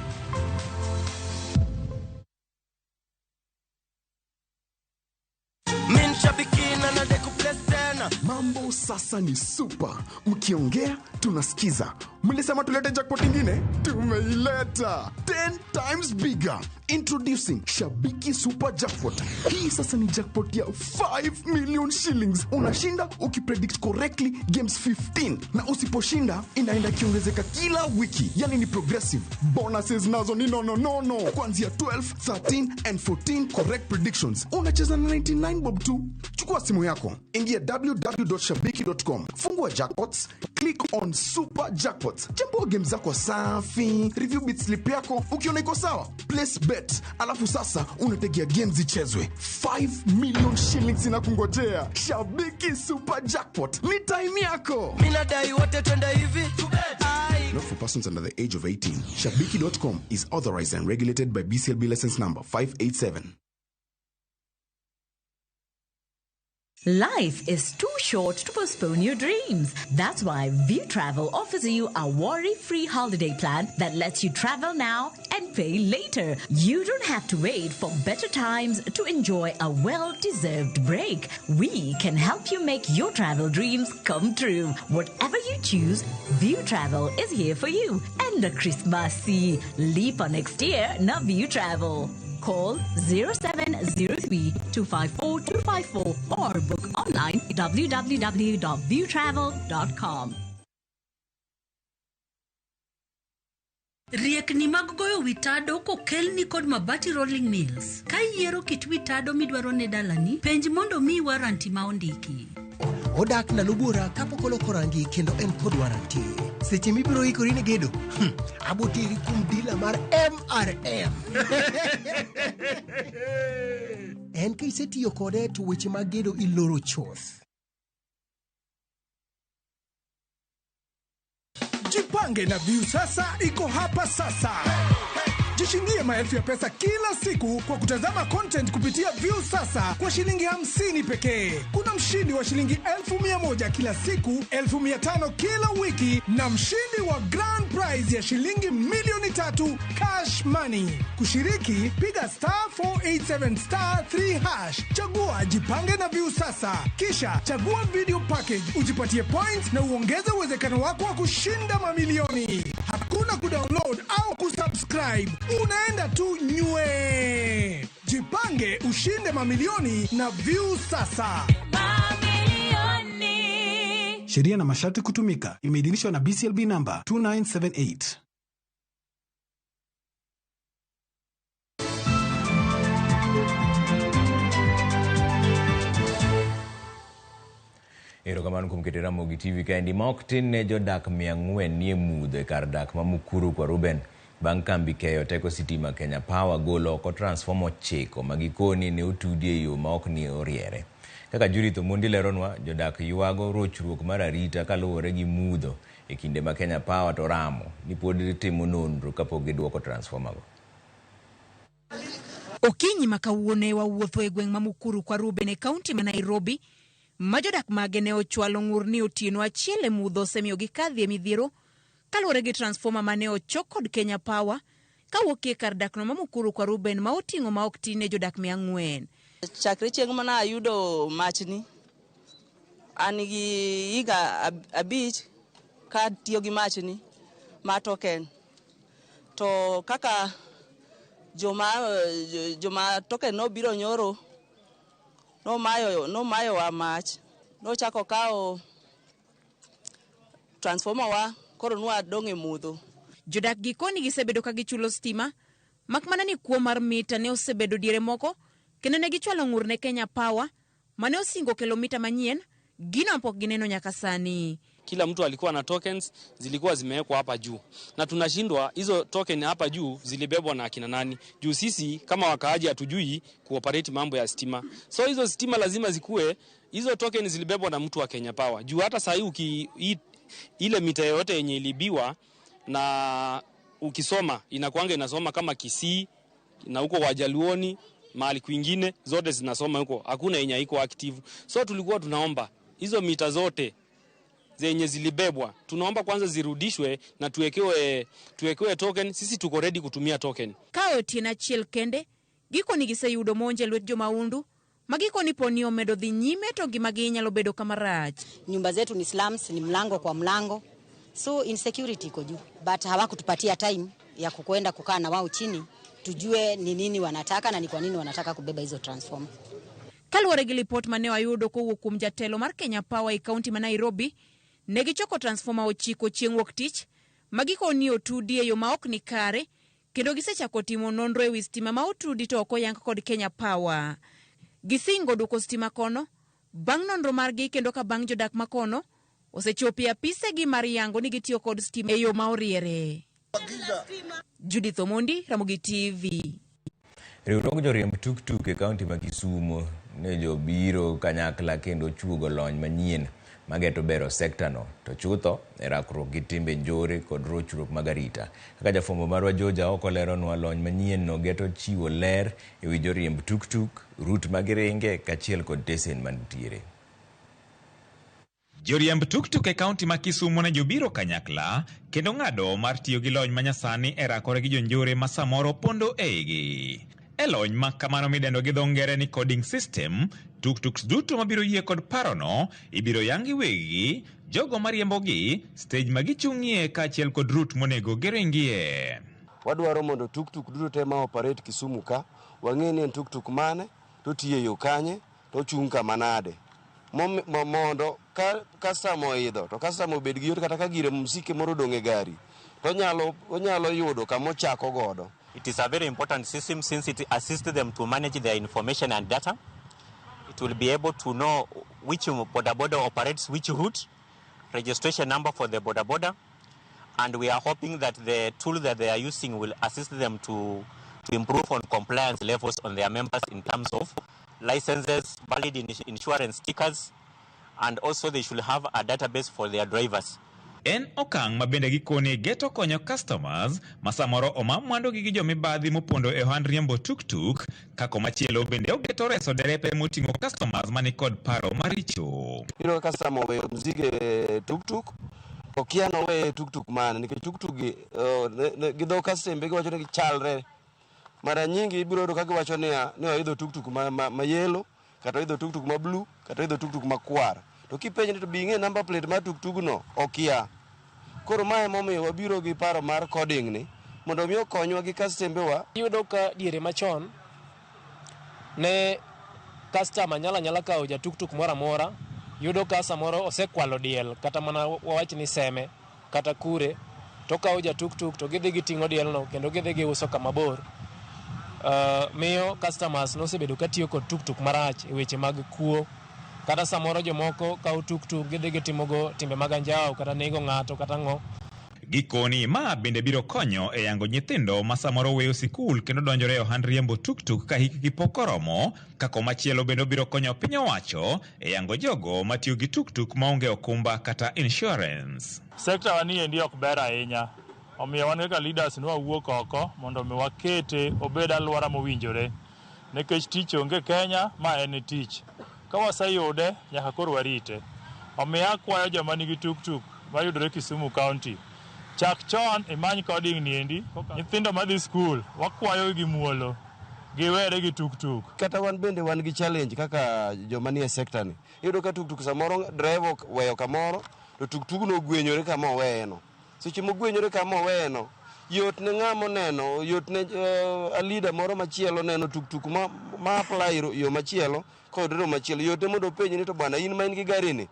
Speaker 7: Mambo sasa ni super. Mkiongea tunasikiza. Mlisema tulete jackpot ingine? Tumeileta. 10 times bigger. Introducing Shabiki Super Jackpot. Hii sasa ni jackpot ya 5 million shillings. Unashinda ukipredict correctly games 15. Na usiposhinda inaenda kiongezeka kila wiki. Yani ni progressive. Bonuses nazo ni no. Kuanzia 12, 13 and 14 correct predictions. Unacheza na 99 bob tu. Chukua simu yako. Ingia www.shabiki.com. Fungua jackpots, click on Super Jackpots. Chambua game zako safi, review bit slip yako, ukiona iko sawa, place bet. Alafu sasa unategea games zichezwe. 5 million shillings inakungojea. Shabiki Super Jackpot. Ni time yako.
Speaker 24: Mimi nadai wote twende hivi.
Speaker 7: Not for persons under the age of 18. Shabiki.com is authorized and regulated by BCLB license number 587.
Speaker 25: Life is too short to postpone your dreams. That's why View Travel offers you a worry-free holiday plan that lets you travel now and pay later. You don't have to wait for better times to enjoy a well-deserved break. We can help you make your travel dreams come true. Whatever you choose, View Travel is here for you. And a Christmas leap on next year, now View Travel. Call 0703 254 254 or book online www.viewtravel.com.
Speaker 26: Riekni mag goyo witado kokelni kod Mabati Rolling Mills. Ka iyiero kit witado midwaro ne dalani, penj mondo miyi waranti ma ondiki.
Speaker 27: Odak ndalo buora kapok oloko rangi kendo en kod waranti. Seche mibiro ikori ne gedo, aboteri kuom dila mar MRM. En ka isetiyo kode to weche mag gedo iloro chuth.
Speaker 28: Jipange na View Sasa iko hapa sasa. Jishindie maelfu ya pesa kila siku kwa kutazama content kupitia View Sasa kwa shilingi 50 pekee. Kuna mshindi wa shilingi 1,100 kila siku, 1,500 kila wiki na mshindi wa grand prize ya shilingi 3,000,000 cash money. Kushiriki, piga *487*3#. Chagua Jipange na View Sasa. Kisha chagua video package, ujipatie points na uongeze uwezekano wako wa kushinda mamilioni. Hakuna kudownload au kusubscribe. Unaenda tu nywe. Jipange ushinde mamilioni na View Sasa.
Speaker 29: Mamilioni.
Speaker 30: Sheria na masharti kutumika. Imeidhinishwa na BCLB number 2978.
Speaker 1: Erokamano kuom keto Ramogi TV kaendi ma ok tin ne jodak 400 nie mudho e kar dak ma Mukuru kwa Ruben Bang' kambi keyo teko sitima Kenya Power golo oko transformer 9 ma gikoni ne otudi e yo ma ok ni oriere. Kaka Judith Omondi leronwa, jodak ywago rochruok mar arita kaluwore gi mudho e kinde ma Kenya Power to ramo ni pod timo nonro kapok giduoko transformer go.
Speaker 2: Okinyi ma kawuono wawuotho e gweng' ma Mukuru kwa Ruben e kaunti ma Nairobi, ma jodak mage ne ochwalo ng'ur ni otieno achiel e mudho osemiyo gikadhi e midhiero kaluwore gi transformer mane ochok kod Kenya Power kawuok e kar dakno ma Mukuru kwa Ruben ma oting'o ma ok tin ne jodak 400.
Speaker 3: Chakre chieng' mana ayudo machni, an gi higa 5 ka tiyo gi machni ma token. To kaka joma token nobiro nyoro, nomayo wa mach, nochako kawo transformer wa, koro nwadong' e mudho.
Speaker 2: Jodak gikoni gisebedo ka gichulo stima, mak mana ni kuo mar mita ne osebedo diere moko, kendo ne gichwalo ng'ur ne Kenya Power mane osingo kelo mita manyien, gino pok gineno nyaka sani.
Speaker 9: Kila mtu alikuwa na tokens zilikuwa zimewekwa hapa juu, na tunashindwa hizo token hapa juu zilibebwa na akina nani, juu sisi kama wakaaji hatujui kuoperate mambo ya stima. So hizo stima lazima zikue, hizo token zilibebwa na mtu wa Kenya Power. Juu hata saa hii ile mita yote yenye ilibiwa na ukisoma inakuanga inasoma kama Kisii na huko Wajaluoni mahali kwingine zote zinasoma huko, hakuna yenye iko active. So tulikuwa tunaomba hizo mita zote zenye zilibebwa tunaomba kwanza zirudishwe na tuwekewe token. Sisi tuko ready kutumia token.
Speaker 2: Ka otieno achiel kende gikoni giseyudo monj e lwet jomaundu ma gikoni poni omedo dhi nyime to ngimagi nyalo bedo kama rach.
Speaker 10: Nyumba zetu ni slums, ni mlango kwa mlango, so insecurity iko juu, but hawakutupatia time ya kukwenda kukaa na wao chini tujue ni nini wanataka na ni kwa nini wanataka kubeba hizo transformer.
Speaker 2: Kaluwore gi lipot mane wayudo kowuok kuom jatelo mar Kenya Power e kaunti ma Nairobi, ne gichoko transformer 9 chieng' wuok tich ma gikoni otudi e yo ma ok ni kare, kendo gisechako timo nonro ewi stima ma otudi to ok oyang kod Kenya Power. Gisingo duoko stima kono bang' nonro margi, kendo ka bang' jodak makono osechopo e apisegi mar yango ni gitiyo kod stima e yo ma oriere. Judith Omondi, Ramogi TV.
Speaker 1: Riwruog joriemb tuktuk e kaunti ma Kisumu ne jobiro kanyakla kendo chuogo lony manyien mageto bero sekta no, to chutho e rakruok gi timbe njore kod rochruok mag arita. Kaka jafwambo marwa George Aoko leronwa, lony manyien no geto chiwo ler ewi joriemb tuktuk, rut magiringe kaachiel kod tesen mantiere.
Speaker 11: Joriemb tuktuk e kaunti ma Kisumu ne jobiro kanyakla kendo ng'ado mar tiyo gi lony manyasani e rakore gi jonjore ma samoro pondo eigi. E lony ma kamano midendo gi dho ngere ni coding system, tuktuks duto mabiro yie kod parono ibiro yangi weggi, jogo mariembogi, stage ma gichung'ie kaachiel kod route monego giringie.
Speaker 12: Wadwaro mondo tuktuk duto te ma operate Kisumu ka, wang'e ni en tuktuk mane, to tiyo e yo kanye, to chung' kama nade. Mondo ka customer oidho, to customer obed gi yot kata ka gire msike moro odong' e gari, to onyalo yudo kama ochako godo.
Speaker 13: It is a very important system since it assists them to manage their information and data. It will be able to know which boda boda operates which route, registration number for the boda boda, and we are hoping that the tool that they are using will assist them to improve on compliance levels on their members in terms of licenses, valid insurance stickers, and also they should have a database for their drivers.
Speaker 11: En okang' ma bende gikone geto konyo customers ma samoro oma mwandugi gi jomibadhi mopondo e ohand riembo tuktuk, kako machielo bende ogeto reso derepe moting'o customers manikod paro maricho.
Speaker 12: Iyudo ka customer oweyo mzigo e tuktuk, okia noweye tuktuk mane, nikech tuktuk gi gi dho kastembe giwacho ni gichalre. Mara nyingi ibiro yudo ka giwacho niya ni oidho tuktuk ma yellow, kata oidho tuktuk ma blue, kata oidho tuktuk makwar. To kipenje ni to bi ing'e number plate mar tuktugno, okia. Koro mae emomiyo wabiro gi paro mar coding ni mondo mi okonywa gi kastembewa.
Speaker 14: Iyudo ka diere machon ne customer nyalo anyala kawo ja tuktuk moro amora, yudo ka samoro osekwalo diel kata mana wawach ni seme kata kure, to okawo ja tuktuk to gidhi giting'o dielno kendo gidhi giuso kama bor. Miyo customers nosebedo katiyo kod tuktuk marach e weche mag kuo, kata samoro jomoko kawo tuktuk gidhi gitimogo timbe mag anjawo kata nego ng'ato kata ang'o.
Speaker 11: Gikoni ma bende biro konyo e yango nyithindo ma samoro weyo sikul kendo donjore e ohand riembo tuktuk ka hikgi pok oromo, ka komachielo bende obiro konyo piny owacho e yango jogo matiyo gi tuktuk maonge okumba kata insurance.
Speaker 4: Sekta wa ni endi ok ber ahinya. Omiyo wan kaka leaders ne wawuok oko mondo mi wakete obed alwora mowinjore. Nikech tich onge Kenya, ma en tich. Ka waseyude, nyaka koro warite. Omiyo akwayo joma nigi tuktuk mayudore Kisumu County. Chak chon imany coding ni endi. Nyithindo madhi skul, wakwayo gi muolo. Giwere gi tuktuk.
Speaker 12: Kata wan bende wan gi challenge kaka joma nie sekta ni. Iyudo ka tuktuk samoro driver weyo kamoro, to tuktuk no ogwenyore kama oweyeno. Seche mogwenyore kama oweyeno, yot ne ng'ama oneno, yot ne a leader moro machielo neno tuktuk ma apply yo machielo, koyudore yo machielo. Yot ne mondo openj ni to bwana in ma in gi gari ni,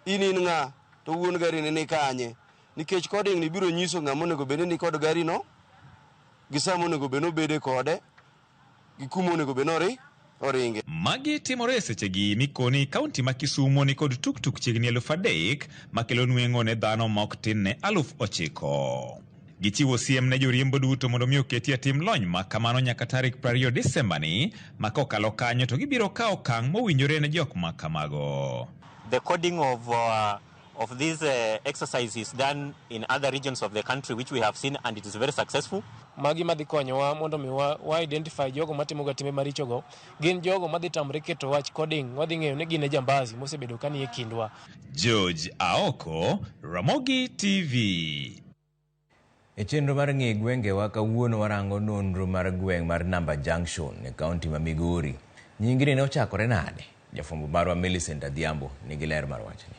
Speaker 12: in ng'a, to wuon gari ni ni kanye? Nikech coding ni biro nyiso ng'ama onego bed ni kod gari no, gi sama onego bed ni obede kode, gi kuma onego bed ni oringe.
Speaker 11: Magi timore e sechegi mikoni kaunti ma Kisumu ni kod tuktuk chiegni 3,000 makelo nweng'o ne dhano ma ok tin ne 9,000. Gichiwo siem ne joriembo duto mondo mi oketie tim lony ma kamano nyaka tarik 20 Desemba ni, ma kokalo kanyo to gibiro kawo okang' mowinjore ne jok ma kamago.
Speaker 13: The coding of this exercise is done in other regions of the country which we have seen, and it is very successful.
Speaker 14: Magi madhi konyowa mondo mi wa identify jogo matimo ga timbe marichogo gin jogo madhi tamre keto wach coding, wadhi ng'eyo ni gin e jambazi mosebedo ka nie kindwa.
Speaker 11: George Aoko, Ramogi TV.
Speaker 1: E chenro mar ng'i gwengewa kawuono warango nonro mar gweng' mar Namba Junction e kaunti ma Migori. Nyingni ne ochakore nade? Jafwambo marwa Millicent Adhiambo nigi ler mar wachni.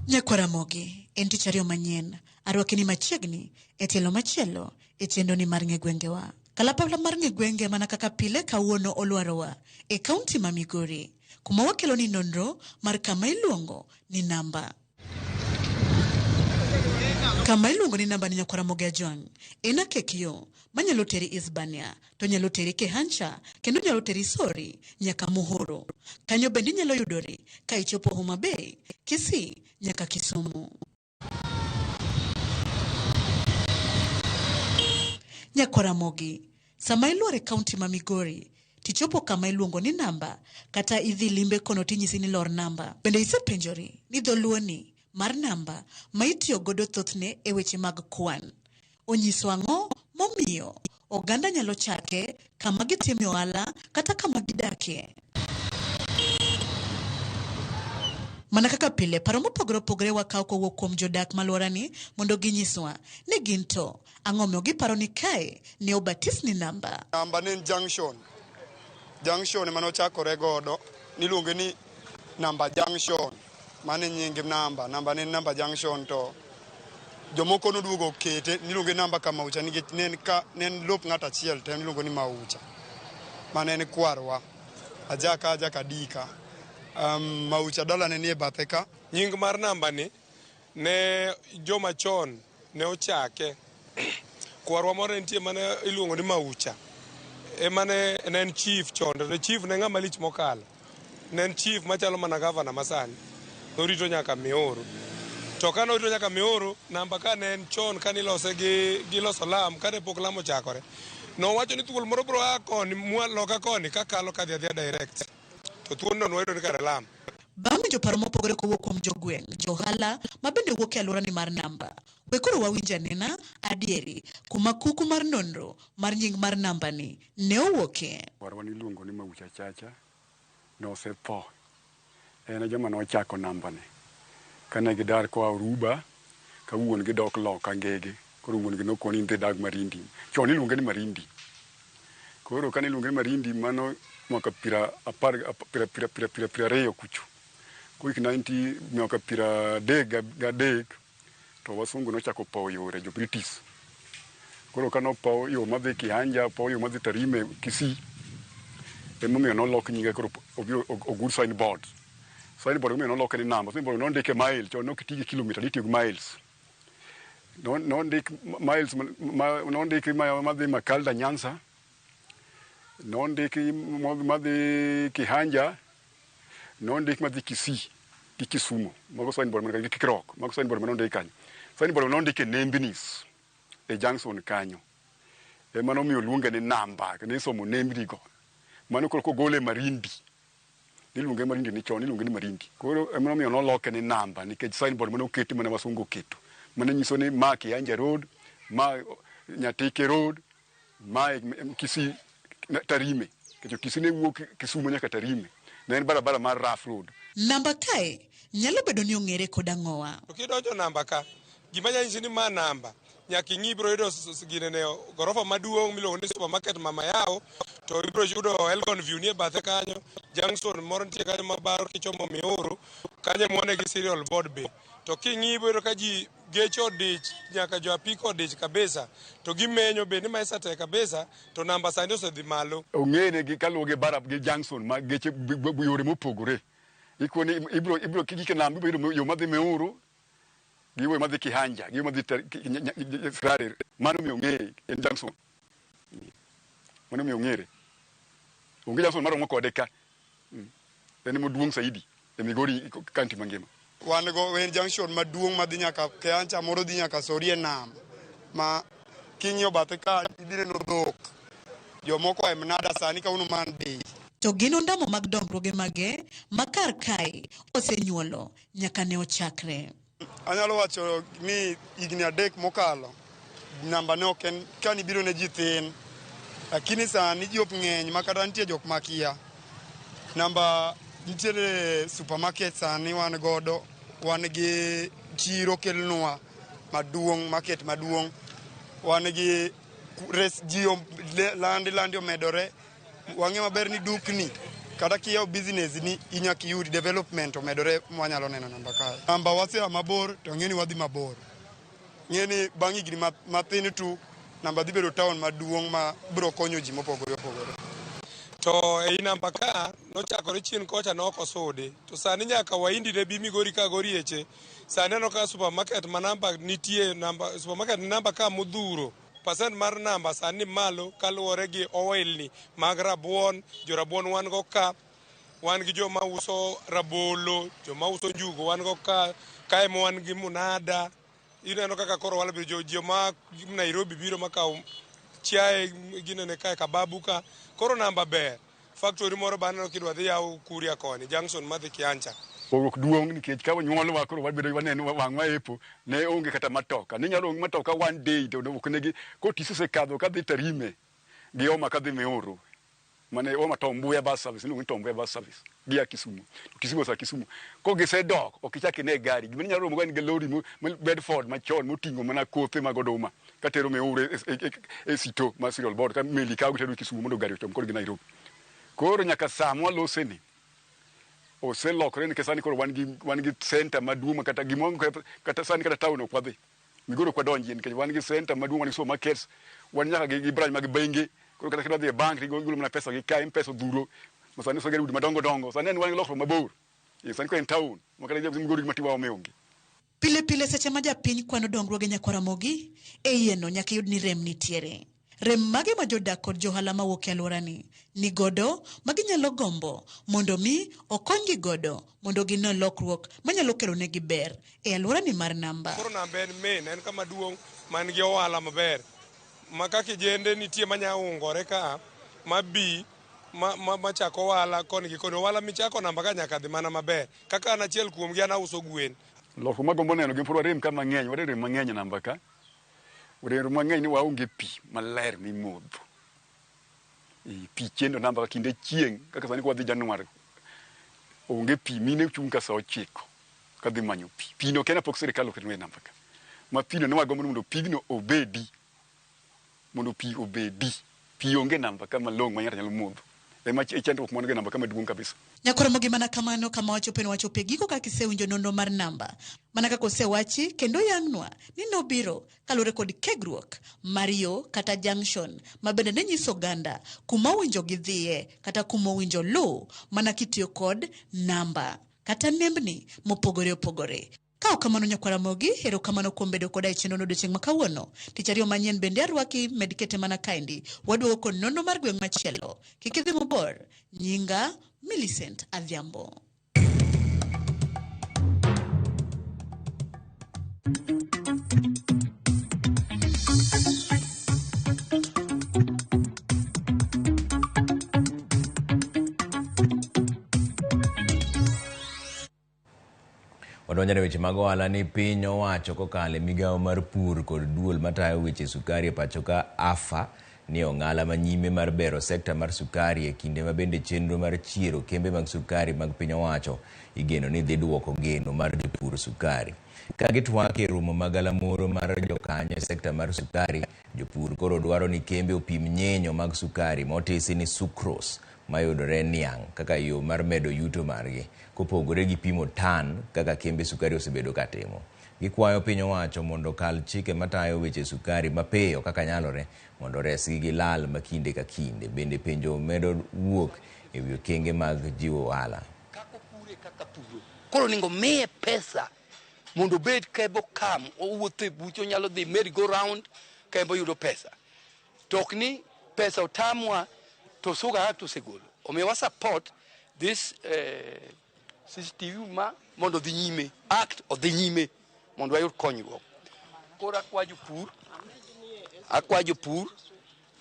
Speaker 8: Nyakwa Ramogi, en tich ariyo manyien. Arwaki ni machiegni e tielo machielo e chenro ni mar ng'e gwengewa. Kalapapla mar ng'e gwenge mana kaka pile kawuono olwarowa e kaunti ma Migori, kuma wakelo ni nonro mar kama iluongo ni Namba. Kama iluongo ni Namba ni Nyakwa Ramogi Ajwang' en akek yo manyalo teri Isbania, to nyalo teri Kehancha, kendo nyalo teri Sori nyaka Muhuru. Kanyo bende inyalo yudori ka ichopo Homa Bay, Kisii nyaka Kisumu. Nyakwa Ramogi, sama iluor e kaunti ma Migori, tichopo kama iluongo ni Namba, kata idhi limbe kono tinyisi ni lor namba. Bende isepenjori ni dholuo ni mar namba ma itiyo godo thothne e weche mag kwan onyiso ang'o momiyo oganda nyalo chake kama gitime ohala kata kama gidakie? Mana kaka pile, paro mopogore opogore wakawo kowuok kuom jodak malworani mondo ginyiswa ni gin to ang'o omiyo giparo ni kae ne obatis ni Namba.
Speaker 15: Namba ne en junction. Junction ema nochakore godo, niluonge ni Namba Junction. Mano e nying namba, namba ne en Namba Junction to jomoko noduogo okete niluonge namba Kamaucha nikech ne en ka ne en lop ng'ato achiel to en iluongo ni Maucha. Mane en kwarwa. Ajaka ajaka dika. Maucha dalane nie bathe ka.
Speaker 16: Nying mar namba ni ne joma chon ne ochake. Kwarwa moro ne nitie mane iluongo ni Maucha. Ema ne en chief chon, to chief ne ng'ama lich mokalo. Ne en chief machalo mana gavana masani. Norito nyaka Mioro. To ka norito nyaka Mioro, namba ka ne en chon kane ilose gi loso lam, kane pok lam ochakore. Nowacho ni thuol moro biro a koni, loka koni, kakalo kadhi adhiya direct. To thuolno nwayudo ni kare lam.
Speaker 8: Bang' winjo paro mopogore kowuok kuom jogweng', johala ma bende wuok e alworani mar Namba. We koro wawinj anena adieri kuma kuku mar nonro mar nying mar namba ni ne owuokie.
Speaker 17: Kwarwa niluongo ni Maucha Chacha, nosetho. En e joma nochako namba ni. Kane gidar koa Oruba, ka wuon gi dok loka Ngege. Koro wuon gi nokoni ni dhi dag Marindi. Chon iluonge ni Marindi. Koro kane iluonge ni Marindi, mano mwaka pira apar, pira, pira, pira, pira, pira ariyo kucho. Koik 90, mwaka 33, to wasungu nochako powo yore, jo British. Koro kane opow yo madhi Kihanja, opow yo madhi Tarime, Kisii, emomiyo nolok nyinge koro obiro ogur signboard. Signboard emomiyo noloke ni namba. Signboard nondike mile, chon nok ti gi kilomita, nitiyo gi miles. Nondik miles, nondiki madhi Makalda Nyanza, nondiki madhi Kihanja, nondik madhi Kisii. gi Kisumu. Mago signboard man gi Kikirok, mago signboard mane ondik kanyo. Signboard mane ondik e nembni e junction kanyo. Ema nomiyo oluonge ni namba, kendo isomo nembni go. Mano koro kogole Marindi. Niluonge Marindi ni chon, iluonge ni Marindi. Koro ema nomiyo noloke ni namba nikech signboard mane oketi mane wasungu oketo. Mane nyiso ni ma Kianja Road, ma Nyatike Road, ma Kisii Tarime. Nikech Kisii ne wuok Kisumu nyaka Tarime. Ne en barabara mar rough road.
Speaker 8: Namba kae nyalo bedo ni ong'ere kod ang'owa.
Speaker 16: To kidonjo namba ka, gima nya nyisi ni ma namba, nyaka ing'i ibiro yudo ginene gorofa maduong' miluongo ni supermarket Mama Yao, to ibiro yudo Elgon View nie bathe kanyo, junction moro nitie kanyo mabaro kichomo Miuru, kanyo ema wane gi cereal board be. To king'i ibiro yudo ka ji geche odich, nyaka jo apiko odich kabisa, to gimenyo be ni maisa tek kabisa, to namba sani osedhi malo.
Speaker 17: Ong'ere gi kaluwo gi barab gi junction ma geche yore mopogore. Ikoni ibiro kigike namba ibiro yudo yo madhi Miuru, gi yo madhi Kihanja, gi yo madhi Sirare. Mano miyo ong'eye en junction. Mano miyo ong'ere. Onge junction maromo kode ka. En maduong' saidi e Migori county mangima.
Speaker 15: Wan go en junction maduong' madhi nyaka Kianja, moro dhi nyaka Sorie nam. Ma king'iyo bathe ka idhi neno dhok. Jomoko e mnada sani kawuono man day.
Speaker 8: To gin ondamo mag dongruoge mage ma kar kae osenyuolo nyaka ne ochakre.
Speaker 15: Anyalo wacho ni higni 3 mokalo namba ne ok en ka nibiro ne ji thin, lakini sani ji ok ng'eny ma kata nitie jok makia. Namba nitiere supermarket sani wan godo, wan gi chiro kelnwa maduong', market maduong', wan gi res ji landi omedore. Wang'e maber ni dukni kata kiyawo business ni inyaka iyud development omedore mwanyalo neno namba kae. Namba wasea mabor to ng'e ni wadhi mabor. Ng'e ni bang' higni mathin tu namba dhi bedo town maduong' ma biro konyo ji mopogore opogore.
Speaker 16: To ei namba ka nochakore chien kocha ne ok osudi. To sani nyaka waindi ne bi Migori ka gorieche. Sani aneno ka supermarket ma namba nitie, namba, supermarket ni namba ka modhuro. Percent mar namba sani malo kaluwore gi ohelni mag rabuon. Jo rabuon wan go ka, wan gi joma uso rabolo, joma uso njugu wan go ka, kae ma wan gi munada. Ineno kaka koro wala biro joma Nairobi biro makawo chiaye ginene kae kababu ka. Koro namba ber. Factory moro ba aneno kidwa dhi yawo Kuria koni, junction madhi Kiancha.
Speaker 17: Pogruok duong' nikech ka wanyuolwa koro wabedo waneno wang'wa epo ne onge kata matoka. Ne nyalo onge matoka one day to ok negi kotisi osekadho kadhi Tarime gi Homa kadhi Miuru. Mane Homa Tom Mboya bus service, iluongo ni Tom Mboya bus service gi ya Kisumu. To Kisumu osa Kisumu. Ko gisedok ok ichak ine gari. Gima inyalo romo go en gi lori Bedford machon moting'o mana kothe mag oduma katero Miuru e sito mar cereal board ka meli kawo gitero Kisumu mondo gari ochom kodgi Nairobi. Koro nyaka saa mwaloseni oselokore nikech sani koro wan gi center maduong' ma kata gimoro kata sani kata town ok wadhi. Migori ok wadonjie nikech wan gi center maduong', wan gi supermarkets, wan nyaka gi branch mag bengi. Koro kata kidwa dhi e bank tigolo mana pesa gi ka, M-Pesa odhuro. Ma sani oseger udi madongo dongo. Sani en wan gi lokruok mabor. Sani koro en town ma kata Migori gima tiwa ome onge.
Speaker 8: Pile pile seche ma japiny kwano dongruoge nyakwar Ramogi, e iye no nyaka iyud ni rem nitiere. Rem mage ma jodak kod johala mawuok e alworani ni godo ma ginyalo gombo mondo mi okonygi godo mondo gine lokruok manyalo kelo negi ber e alworani mar namba.
Speaker 16: Koro namba en main, en kama duong' man gi ohala maber. Ma ka kijende nitie manya ungore ka, ma bi, ma chako ohala koni gi koni. Ohala michako namba ka nyaka dhi mana maber. Kaka an achiel kuomgi an auso gwen.
Speaker 17: Lokruok magombo neno gin pod warem ka mang'eny, warem mang'eny e namba ka. Warem mang'eny ni waonge pi maler mimodho. Pi chendo namba ka kinde chieng', kaka sani kwadhi Januar, onge pi, mine chung' ka saa 9 kadhi manyo pi. Pi no kena pok sirikal oketonwa e namba ka. Ma pi no ne wagombo ni mondo pigno obedi. Mondo pi obedi. Pi onge namba ka malong'o ma ng'ato nyalo modho. Ema e chandruok ma wan go e namba ka maduong' kabisa.
Speaker 8: Nyakwar Ramogi mana kamano kama wachope ne wachope giko kaka isewinjo nonro mar namba. Mana kaka osewachi kendo yangnwa ni nobiro kaluwore kod kegruok mar yo kata junction ma bende ne nyiso oganda kuma owinjo gidhiye kata kuma owinjo luw mana kitiyo kod namba kata nembni mopogore opogore. Ka ok kamano nyakwar Ramogi, erokamano kuom bedo koda e chenro no odiochieng' ma kawuono. Tich ariyo manyien bende arwaki med kete mana kaendi. Waduogo kod nonro mar gweng' machielo. Kik idhi mabor. Nyinga Millicent Adhiambo.
Speaker 1: Wadonjone weche mag ohala ni piny owacho kokalo e migawo mar pur kod duol matayo weche sukari e pacho ka AFA ni ong'ala manyime mar bero sekta mar sukari e kinde ma bende chenro mar chiero kembe mag sukari mag piny owacho igeno ni dhi duoko geno mar jopur sukari. Ka gitwak e romo ma galamoro mar jokanyo e sekta mar sukari, jopur koro dwaro ni kembe opim nyenyo mag sukari motisi ni sucrose mayudore niang' kaka yo mar medo yuto margi, kopogore gi pimo tan kaka kembe sukari osebedo katimo. Gikwayo piny owacho mondo okal chike matayo weche sukari mapiyo kaka nyalore mondo resgi gi lal ma kinde ka kinde. Bende penjo medo wuok e wi okenge mag jiwo ohala.
Speaker 5: Koro onego miye pesa mondo obed kebo kam owuotho e buche onyalo dhi merry go round kembo yudo pesa. To ok ni pesa otamwa to Sugar Act osegolo. Omiyo wa support this CCTV ma mondo odhi nyime, act odhi nyime mondo wayud konyruok. Koro akwa jopur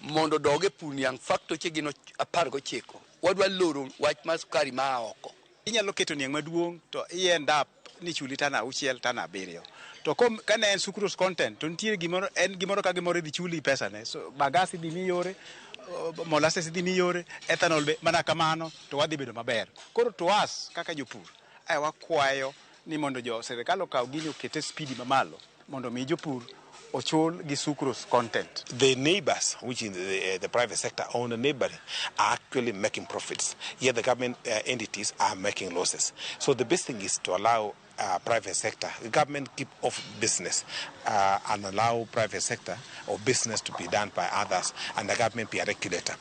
Speaker 5: mondo odog e pur niang' factory gin 19. Wadwa loro wach mar sukari ma oko.
Speaker 6: Inyalo keto niang' maduong' to i end up ni chuli tana 6 tana 7. To kane en sucrose content to nitie gimoro, en gimoro ka gimoro idhi chuli pesa ne. So bagas idhi mi yore, molasses idhi mi yore, ethanol be mana kamano to wadhi bedo maber. Koro to us kaka jopur, ai wakwayo ni mondo jo sirikal okaw gini okete speed mamalo mondo mi jopur ochul gi sucrose content.
Speaker 7: The neighbors, which in the private sector own the neighbor, are actually making profits, yet the government entities are making losses. So the best thing is to allow private sector, the government keep off business and allow private sector or business to be done by others, and the government be a regulator.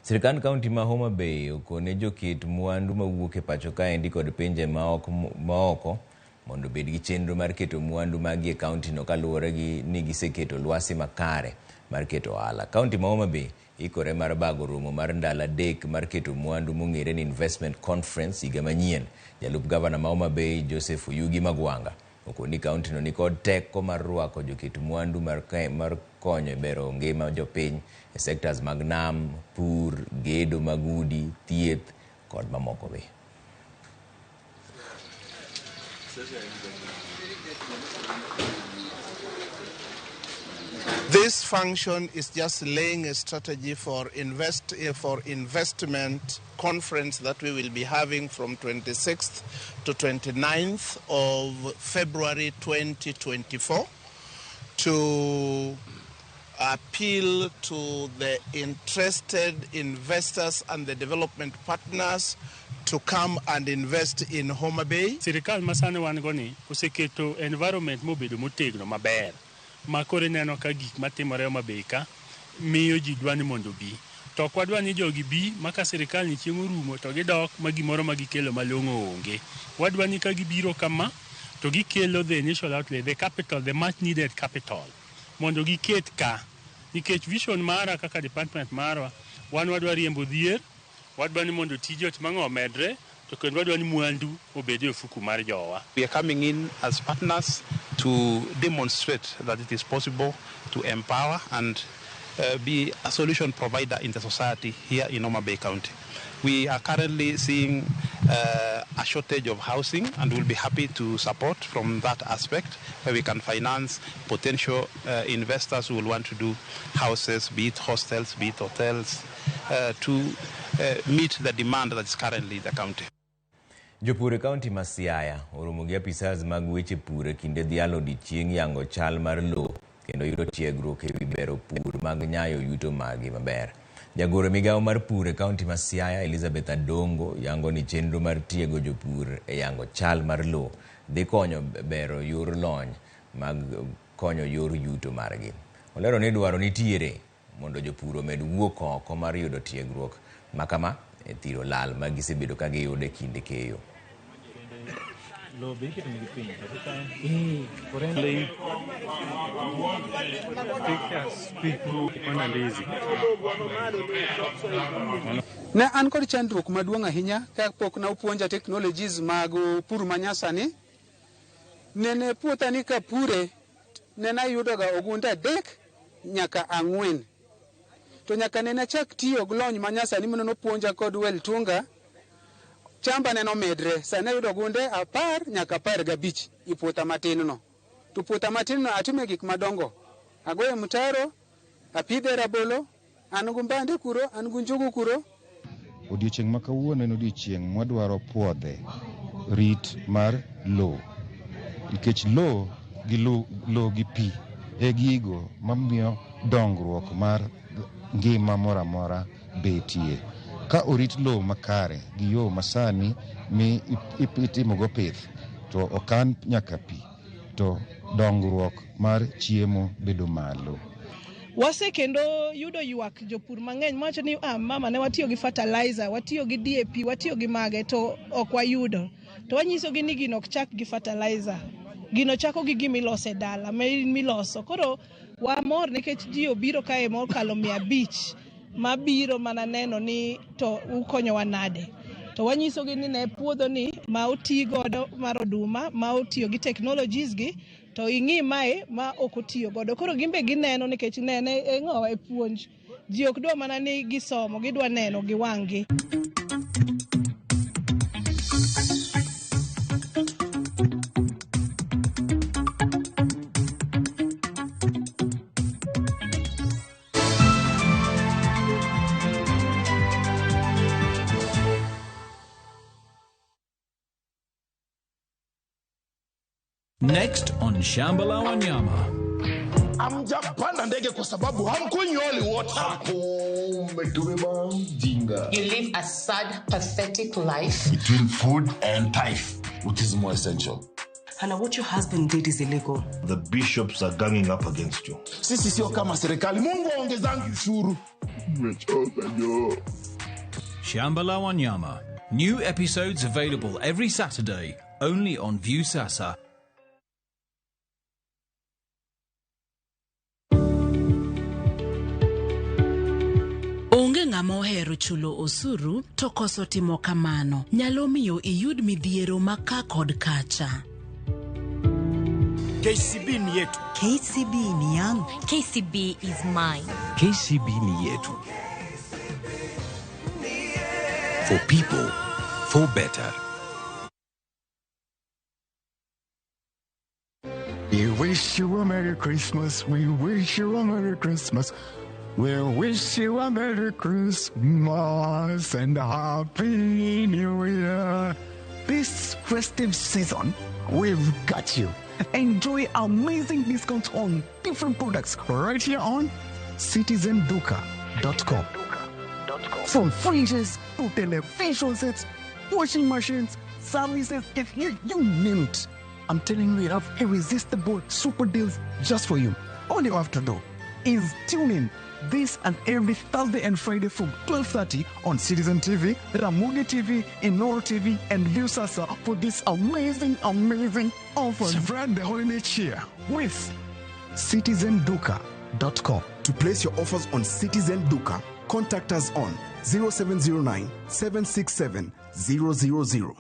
Speaker 1: Sirkand kaunti ma Homa Bay okone joket mwandu mawuok e pacho kaendi kod pinje maoko mondo obed gi chenro mar keto mwandu maggi e kaunti no kaluwore gi ni giseketo lwasi makare mar keto ohala. Kaunti ma Homa Bay ikore mar bago romo mar ndalo 3 mar keto mwandu mong'ere ni Investment Conference higa manyien. Jalup gavana ma Homa Bay Joseph Oyugi Magwanga okoni kaunti no nikod teko mar rwako joket mwandu mar konyo e bero ngima jopiny e sectors mag nam, pur, gedo mag udi, thieth kod mamoko be.
Speaker 18: This function is just laying a strategy for investment conference that we will be having from 26th to 29th of February 2024 to appeal to the interested investors and the development partners to come and invest in Homa Bay.
Speaker 19: Sirikal masani wan go ni oseketo environment mobedo motegno maber. Ma koro ineno ka gik matimore Homa Bay ka miyo ji dwa ni mondo obi. To ok wadwa ni jogi bi ma ka sirikal ni chieng' orumo to gidok ma gimoro ma gikelo malong'o onge. Wadwa ni ka gibiro kama to gikelo the initial outlay, the capital, the much needed capital mondo giket ka. Nikech vision mara kaka department marwa, wan wadwa riembo dhier, wadwa ni mondo tije otim ang'o omedre, to kendo wadwa ni mwandu obed e ofuku mar jowa.
Speaker 20: We are coming in as partners to demonstrate that it is possible to empower and be a solution provider in the society here in Homa Bay County. We are currently seeing a shortage of housing, and we'll be happy to support from that aspect where we can finance potential investors who will want to do houses, be it hostels, be it hotels, to meet the demand that is currently in the county.
Speaker 1: Jopur e kaunti ma Siaya oromo gi apisas mag weche pur e kinde dhialo odiechieng' yango chal mar lowo kendo yudo tiegruok e wi bero pur mag nyayo yuto maggi maber. Jagoro migawo mar pur e kaunti ma Siaya Elizabeth Adongo yango ni chenro mar tiego jopur e yango chal mar lowo dhi konyo bero yor lony mag konyo yor yuto margi. Olero ni dwaro nitiere mondo jopur omed wuok oko mar yudo tiegruok makama e thiro lal ma gisebedo ka giyudo e kinde keyo.
Speaker 21: Ne an kod chandruok maduong' ahinya kapok ne opuonja technologies mag pur manyasani. Nene puotha ni kapure nene ayudoga ogunde 3 nyaka 4. To nyaka nene achak tiyo gi lony manyasani mane nopuonja kod Weltunga, chamba neno medre. Sani ayudo ogunde 10 nyaka 15 i puotha matin no. To puotha matin no atime gik madongo. Agoyo mtaro, apidhe rabolo, an gi mbande kuro, an gi njugu kuro.
Speaker 3: Odiochieng' ma kawuono en odiochieng' mwadwaro puodhe rit mar lowo, nikech lowo gi lowo gi pi e gigo mamiyo dongruok mar ngima moro amora betie. Ka orit lowo makare gi yo masani mi itimogo pith, to okan nyaka pi, to dongruok mar chiemo bedo malo.
Speaker 22: Wase kendo yudo ywak jopur mang'eny mawacho ni mama ne watiyo gi fertilizer, watiyo gi DAP, watiyo gi mage to ok wayudo. To wanyisogi ni gino ok chak gi fertilizer. Gino chako gi gima iloso e dala, miloso. Koro wamor nikech ji obiro kae mokalo 500 mabiro mana neno ni to ukonyowa nade. To wanyisogi ni ne puodho ni ma oti godo mar oduma, ma otiyo gi technologies gi, to ing'i mae ma ok otiyo godo. Koro gimbe gineno nikech nene e ng'owa e puonj. Ji ok dwa mana ni gisomo, gidwa neno gi wang'gi.
Speaker 23: Next on Shamba la Wanyama.
Speaker 24: Hamjapanda ndege kwa sababu hamkunywi holy water.
Speaker 25: Umetubeba mjinga.
Speaker 26: You live a sad, pathetic life.
Speaker 25: Between food and tithe, which is more essential?
Speaker 27: Hannah, what your husband did is illegal.
Speaker 25: The bishops are ganging up against you.
Speaker 24: Sisi sio kama serikali. Mungu aongezangi ushuru.
Speaker 25: Nimechoka jo.
Speaker 23: Shamba la Wanyama. New episodes available every Saturday, only on Viusasa.
Speaker 28: Onge ng'ama ohero chulo osuru to koso timo kamano nyalo miyo iyud midhiero ma ka kod kacha.
Speaker 29: KCB ni yetu.
Speaker 30: KCB ni yangu.
Speaker 31: KCB is mine.
Speaker 29: KCB ni yetu. For people, for better.
Speaker 32: We wish you a Merry Christmas. We wish you a Merry Christmas. We wish you a Merry Christmas and a Happy New Year.
Speaker 33: This festive season, we've got you. Enjoy amazing discounts on different products right here on citizenduka.com. From fridges to television sets, washing machines, services, if you name it. I'm telling you, we have irresistible super deals just for you. All you have to do is tune in this and every Thursday and Friday from 12:30 on Citizen TV, Ramogi TV, Inoro TV, and Viusasa for this amazing, amazing offer.
Speaker 32: Spread the holiday cheer with citizenduka.com.
Speaker 34: To place your offers on Citizen Duka, contact us on 0709 767 000.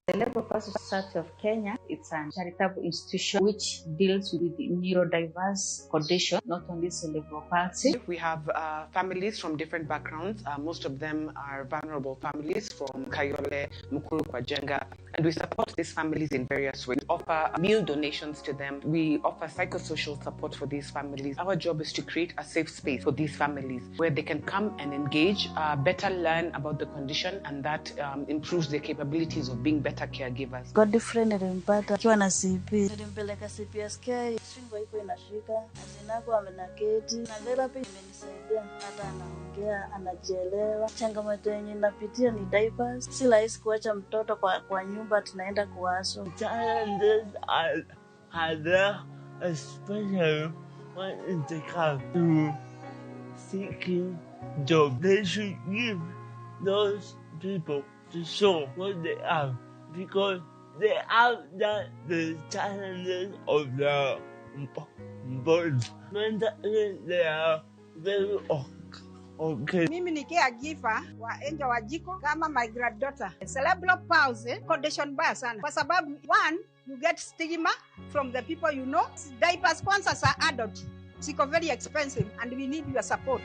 Speaker 35: The Cerebral Palsy Society of Kenya, it's a charitable institution which deals with neurodiverse condition, not only cerebral palsy.
Speaker 36: We have families from different backgrounds. Most of them are vulnerable families from Kayole, Mukuru kwa Njenga, and we support these families in various ways. We offer meal donations to them. We offer psychosocial support for these families. Our job is to create a safe space for these families where they can come and engage, better learn about the condition, and that improves their capabilities of being better caregivers.
Speaker 37: Godfrey nilimpata akiwa na CP. Nilimpeleka CPSK, shingo iko inashika, azinako amenaketi na therapy imenisaidia, hata anaongea, anajielewa. Changamoto yenye napitia ni diapers. Si rahisi kuacha mtoto kwa nyumba, tunaenda kuwaswa.
Speaker 38: Challenges are there, especially when it comes to seeking job. They should give those people to show what they have, because they have that the challenges of the board. Mentally, they are very Okay.
Speaker 2: Mimi ni caregiver wa Angel Wanjiku kama my granddaughter. Cerebral palsy condition mbaya sana kwa sababu one, you get stigma from the people you know. Diapers kwanza za adult ziko very expensive and we need your support.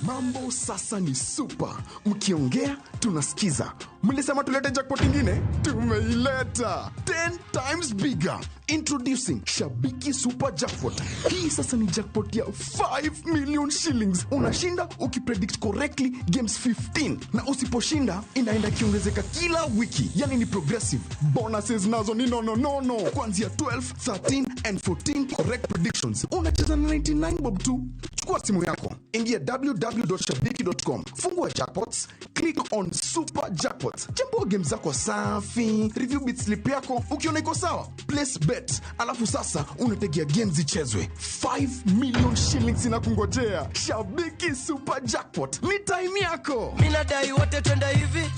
Speaker 34: Mambo sasa ni super. Mkiongea tunasikiza. Mlisema tulete jackpot ingine? Tumeileta. 10 times bigger. Introducing Shabiki Super Jackpot. Hii sasa ni jackpot ya 5 million shillings. Unashinda ukipredict correctly games 15. Na usiposhinda inaenda kiongezeka kila wiki. Yani ni progressive. Bonuses nazo ni no no no no. Kuanzia 12, 13 and 14 correct predictions. Unacheza na 99 bob tu. Chukua simu yako. Ingia www.shabiki.com. Fungua jackpots, click on Super Jackpots. Chambua game zako safi, review bit slip yako, ukiona iko sawa, place bet. Alafu sasa unategea games zichezwe. 5 million shillings inakungojea. Shabiki Super Jackpot. Ni time yako.
Speaker 4: Mimi nadai wote twende hivi.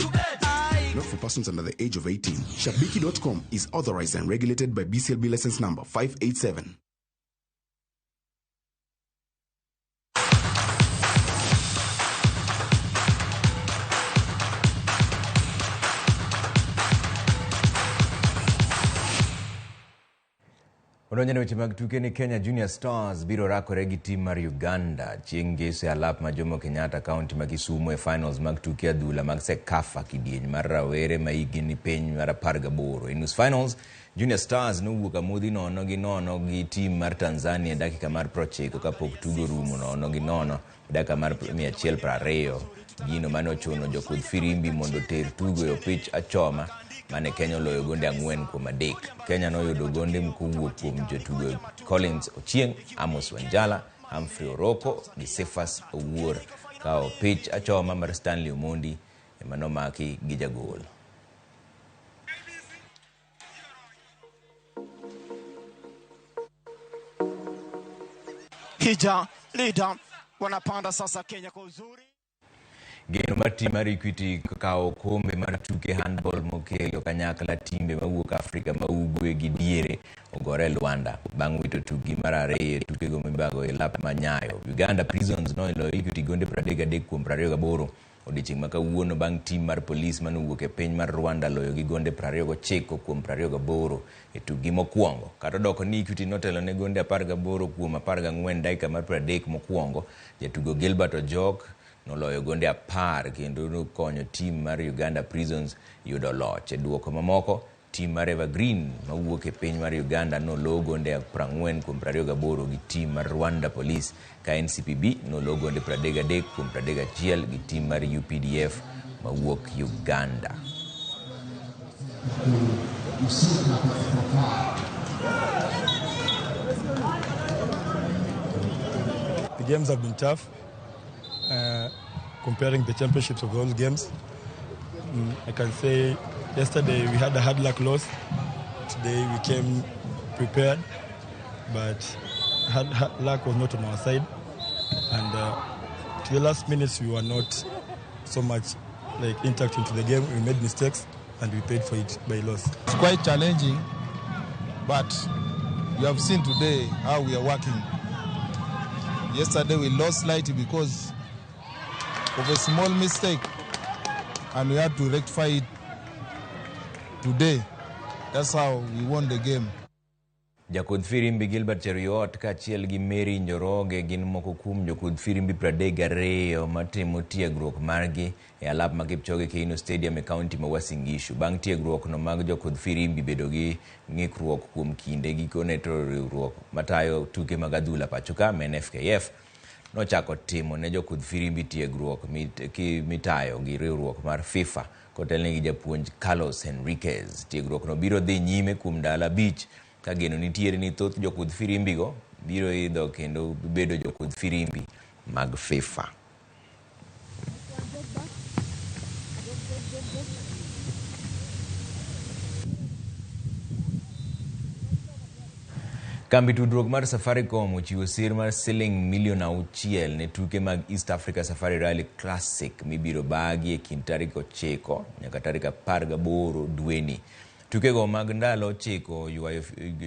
Speaker 34: Not for persons under the age of 18. Shabiki.com is authorized and regulated by BCLB license number 587.
Speaker 1: Odonjo ne weche mag tuke ni Kenya Junior Stars biro rakore gi tim mar Uganda chieng' ngeso e alap ma Jomo Kenyatta kaunti ma Kisumu e finals mag tuke adhula mag CECAFA kidieny mar rawere ma hikgi ni piny mar 18. E nus finals, Junior Stars nowuok amodhi 0-0 gi tim mar Tanzania e dakika mar 90 kapok tugo rumo 0-0 e dakika mar 120. Gino mane ochuno jokudh firimbi mondo oter tugo e opich achoma mane Kenya oloyo gonde 4-3. Kenya noyudo gonde kowuok kuom jotugo Collins Ochieng, Amos Wanjala, Humphrey Oroko gi Cephas Owuor, ka opich achoma mar Stanley Omondi ema nomaki gi jagol.
Speaker 5: Hija leader wanapanda sasa Kenya kwa uzuri.
Speaker 1: Geno mar tim mar Equity kawo okombe mar tuke handball mokelo kanyakla timbe mawuok Afrika ma ugwe gi diere ogore Luanda bang' wito tukgi mar ariyo e tukego mibago e lap ma Nyayo. Uganda Prisons noloyo Equity gonde 33-28 odiechieng' ma kawuono bang' tim mar polis manowuok e piny mar Rwanda loyo gi gonde 29-28 e tukgi mokwongo. Kata odoko ni Equity notelo ne gonde 18-14 dakika mar 30 mokwongo, jatugo Gilbert Ojok noloyo gonde 10 kendo nokonyo tim mar Uganda Prisons yudo loch. E duoko mamoko, tim mar Evergreen mawuok e piny mar Uganda nolo gonde 40-28 gi tim mar Rwanda Police, ka NCPB nolo gonde 33-31 gi tim mar UPDF mawuok Uganda.
Speaker 6: The games have been tough. Comparing the championships of all games, I can say yesterday we had a hard luck loss. Today we came prepared, but hard luck was not on our side. And to the last minutes we were not so much like intact into the game. We made mistakes and we paid for it by loss.
Speaker 7: It's quite challenging, but you have seen today how we are working. Yesterday we lost slightly because of a small mistake, and we had to rectify it today. That's how we won the game.
Speaker 1: Jakudh firimbi Gilbert Cheruiyot kaachiel gi Mary Njoroge gin moko kuom jokudh firimbi 32 matimo tiegruok margi e alap ma Kipchoge Keino Stadium e kaunti ma Uasin Gishu. Bang' tiegruok no mag jokudh firimbi bedo gi ng'ikruok kuom kinde, gikone to riwruok matayo tuke mag adhula pacho ka ma en FKF nochako timo ne jokudh firimbi tiegruok mitayo gi riwruok mar FIFA kotelne gi japuonj Carlos Henriquez. Tiegruok no biro dhi nyime kuom ndalo 5 ka geno nitiere ni thoth jokudh firimbigo biro idho kendo bedo jokudh firimbi mag FIFA. Kambi tudruok mar Safaricom ochiwo sir mar siling milion 6 ne tuke mag East Africa Safari Rally Classic mibiro bagi e kind tarik 9 nyaka tarik 18 dweni. Tukego mag ndalo 9 ywayo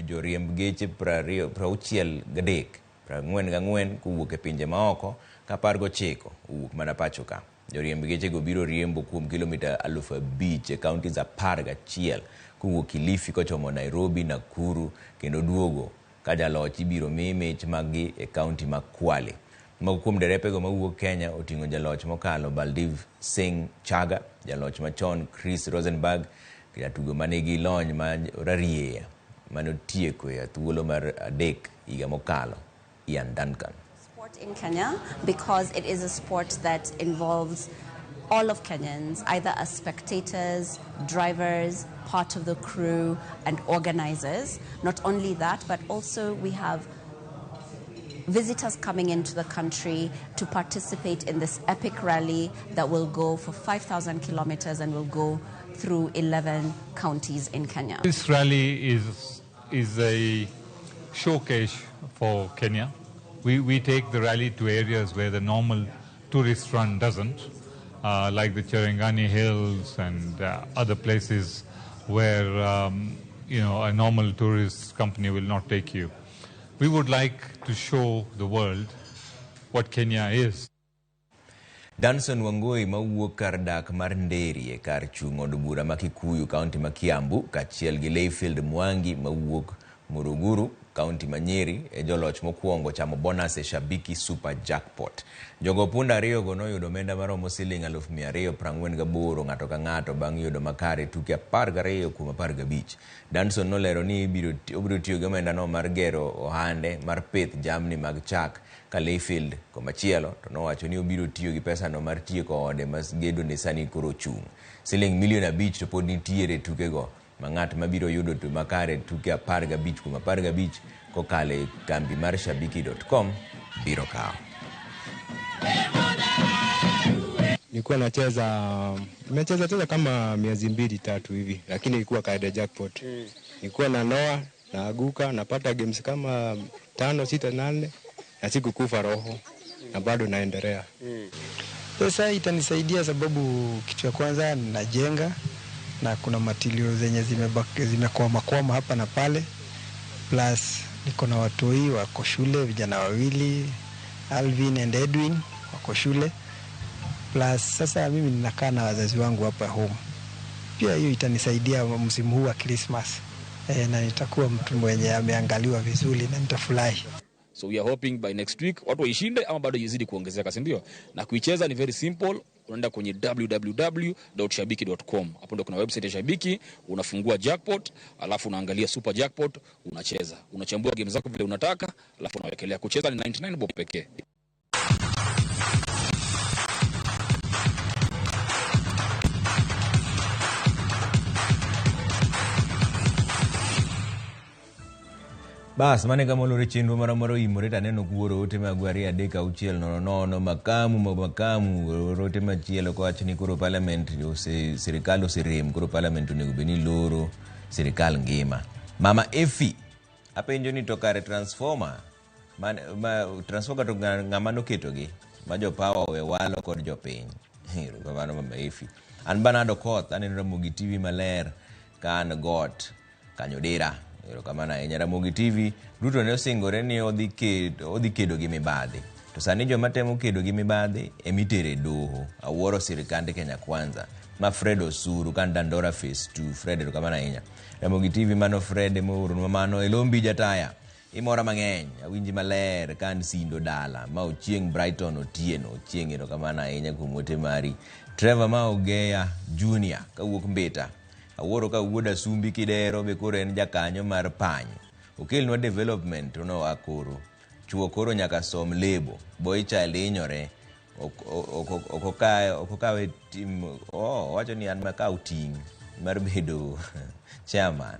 Speaker 1: joriemb geche 63 44 kowuok e pinje maoko ka 19 owuok mana pacho ka. Joriemb gechego biro riembo kuom kilomita 5,000 e counties 11 kowuok Kilifi kochomo Nairobi, Nakuru kendo duogo ka jaloch ibiro mi mich maggi e kaunti ma Kwale. Moko kuom derepego mawuok Kenya oting'o jaloch mokalo Baldiv Singh Chaga, jaloch machon Chris Rosenberg, jatugo manigi lony ma rarieya manotieko e thuolo mar 3 higa mokalo, Ian Duncan.
Speaker 3: Sport in Kenya, because it is a sport that involves all of Kenyans, either as spectators, drivers, part of the crew, and organizers. Not only that, but also we have visitors coming into the country to participate in this epic rally that will go for 5,000 kilometers and will go through 11 counties in Kenya.
Speaker 8: This rally is a showcase for Kenya. We take the rally to areas where the normal tourist run doesn't, like the Cherangani Hills and other places where a normal tourist company will not take you. We would like to show the world what Kenya is.
Speaker 1: Danson Wangui mawuok kar dak mar Nderi e kar chung' od bura ma Kikuyu, kaunti ma Kiambu, kaachiel gi Layfield Mwangi mawuok Muruguru, kaunti ma Nyeri, e joloch mokwongo chamo bonus e Shabiki Super Jackpot. Jogo punda ariyogo noyudo omenda maromo siling 248,000 ng'ato ka ng'ato bang' yudo makare tuke 12 kuom 15. Danson nolero ni obiro tiyo gi omendano mar gero ohande mar pith jamni mag chak ka Layfield komachielo to nowacho ni obiro tiyo gi pesano mar tieko ode ma gedo ne sani koro chung'. Siling milion 5 to pod nitiere tukego ma ng'at mabiro yudo to makare tuke 15 kuom 15 kokalo e kambi mar shabiki.com biro kawo.
Speaker 9: Nilikuwa nacheza, nimecheza tena kama miezi 2-3 hivi, lakini ilikuwa kaida jackpot. Nilikuwa na noa, naaguka, napata games kama 5, 6, 8 na sikukufa roho na bado naendelea.
Speaker 10: Pesa itanisaidia sababu kitu ya kwanza ninajenga na kuna matilio zenye zimekwama hapa na pale, plus niko na watoi wako shule, vijana wawili Alvin and Edwin wako shule, plus sasa mimi ninakaa na wazazi wangu hapa home. Pia hiyo itanisaidia msimu huu wa Christmas, na nitakuwa mtu mwenye ameangaliwa vizuri na nitafurahi.
Speaker 11: So we are hoping by next week watu waishinde ama bado izidi kuongezeka, si ndio? Na kuicheza ni very simple. Unaenda kwenye www.shabiki.com. Hapo ndo kuna website ya Shabiki, unafungua jackpot, alafu unaangalia super jackpot, unacheza. Unachambua game zako vile unataka, alafu unawekelea. Kucheza ni 99 bob pekee.
Speaker 1: Bas, mane kama olore chenro moro moro imore to aneno kuoro ote mag 2 3 6 0 0 makamu orote machielo kowacho ni koro parliament sirikal oserem, koro parliament onego bed ni loro sirikal ngima. Mama Efi apenjo ni to kare transformer transformer to ng'ama noketogi ma jopawa owe walo kod jopiny. Erokamano Mama Efi. An Bernardo Koth aneno Ramogi TV maler ka an got Kanyodera. Erokamano ahinya Ramogi TV. Ruto ne osingore ni odhi kedo gi mibadhi. To sani joma temo kedo gi mibadhi emitere e doho. Awuoro sirikand Kenya Kwanza. Ma Fred Osuru kan Dandora Phase 2. Fred, erokamano ahinya. Ramogi TV mano Fred emooronwa mano. Elombi Jataya. Imora mang'eny, awinji maler ka an Sindo dala. Ma Ochieng' Brighton Otieno. Ochieng' erokamano ahinya kuom ote mari. Trevor ma Ogeya Junior kawuok Mbita. Awuoro ka wuod Asumbi Kidero be koro en jakanyo mar pany. Okelnwa development to noa koro. Chuo koro nyaka som lebo. Boy child hinyore. Ok okawe tim. Owacho ni an makaw ting' mar bedo chairman.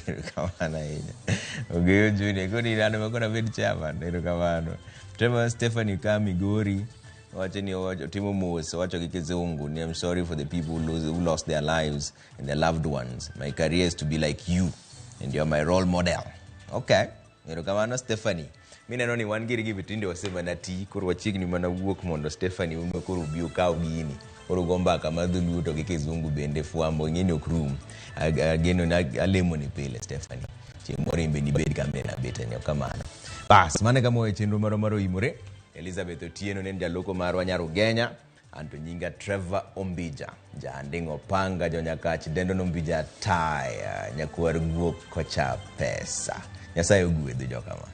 Speaker 1: Erokamano ahinya. Ogeyo Junior koro in an ema koro abed chairman. Erokamano. Trevor Stephanie ka Migori wacho ni otimo mos, owacho gi kizungu ni I'm sorry for the people who lost their lives and their loved ones. My career is to be like you and you are my role model. Okay. Erokamano Stephanie. Mineno ni wan giri gi tinde wasemana ti koro wachiegni mana wuok mondo Stephanie ume koro obi okaw gini. Koro go mbaka mar dholuo to gi kizungu bende fwambo ing'eni ok rum. Ageno ni alemo ni pile Stephanie. Chieng' moro in be nibed kama en abeteni ok kamano. Bas, mano e kama wawe chenro marwa mar oimore. Elizabeth Otieno ne en jaloko marwa nyar Ugenya. Anto nyinga Trevor Ombija. Jaanding' Opanga jonyakach dendo nombija taya nyakwar guok kocha pesa. Nyasaye ogwedhu jokama.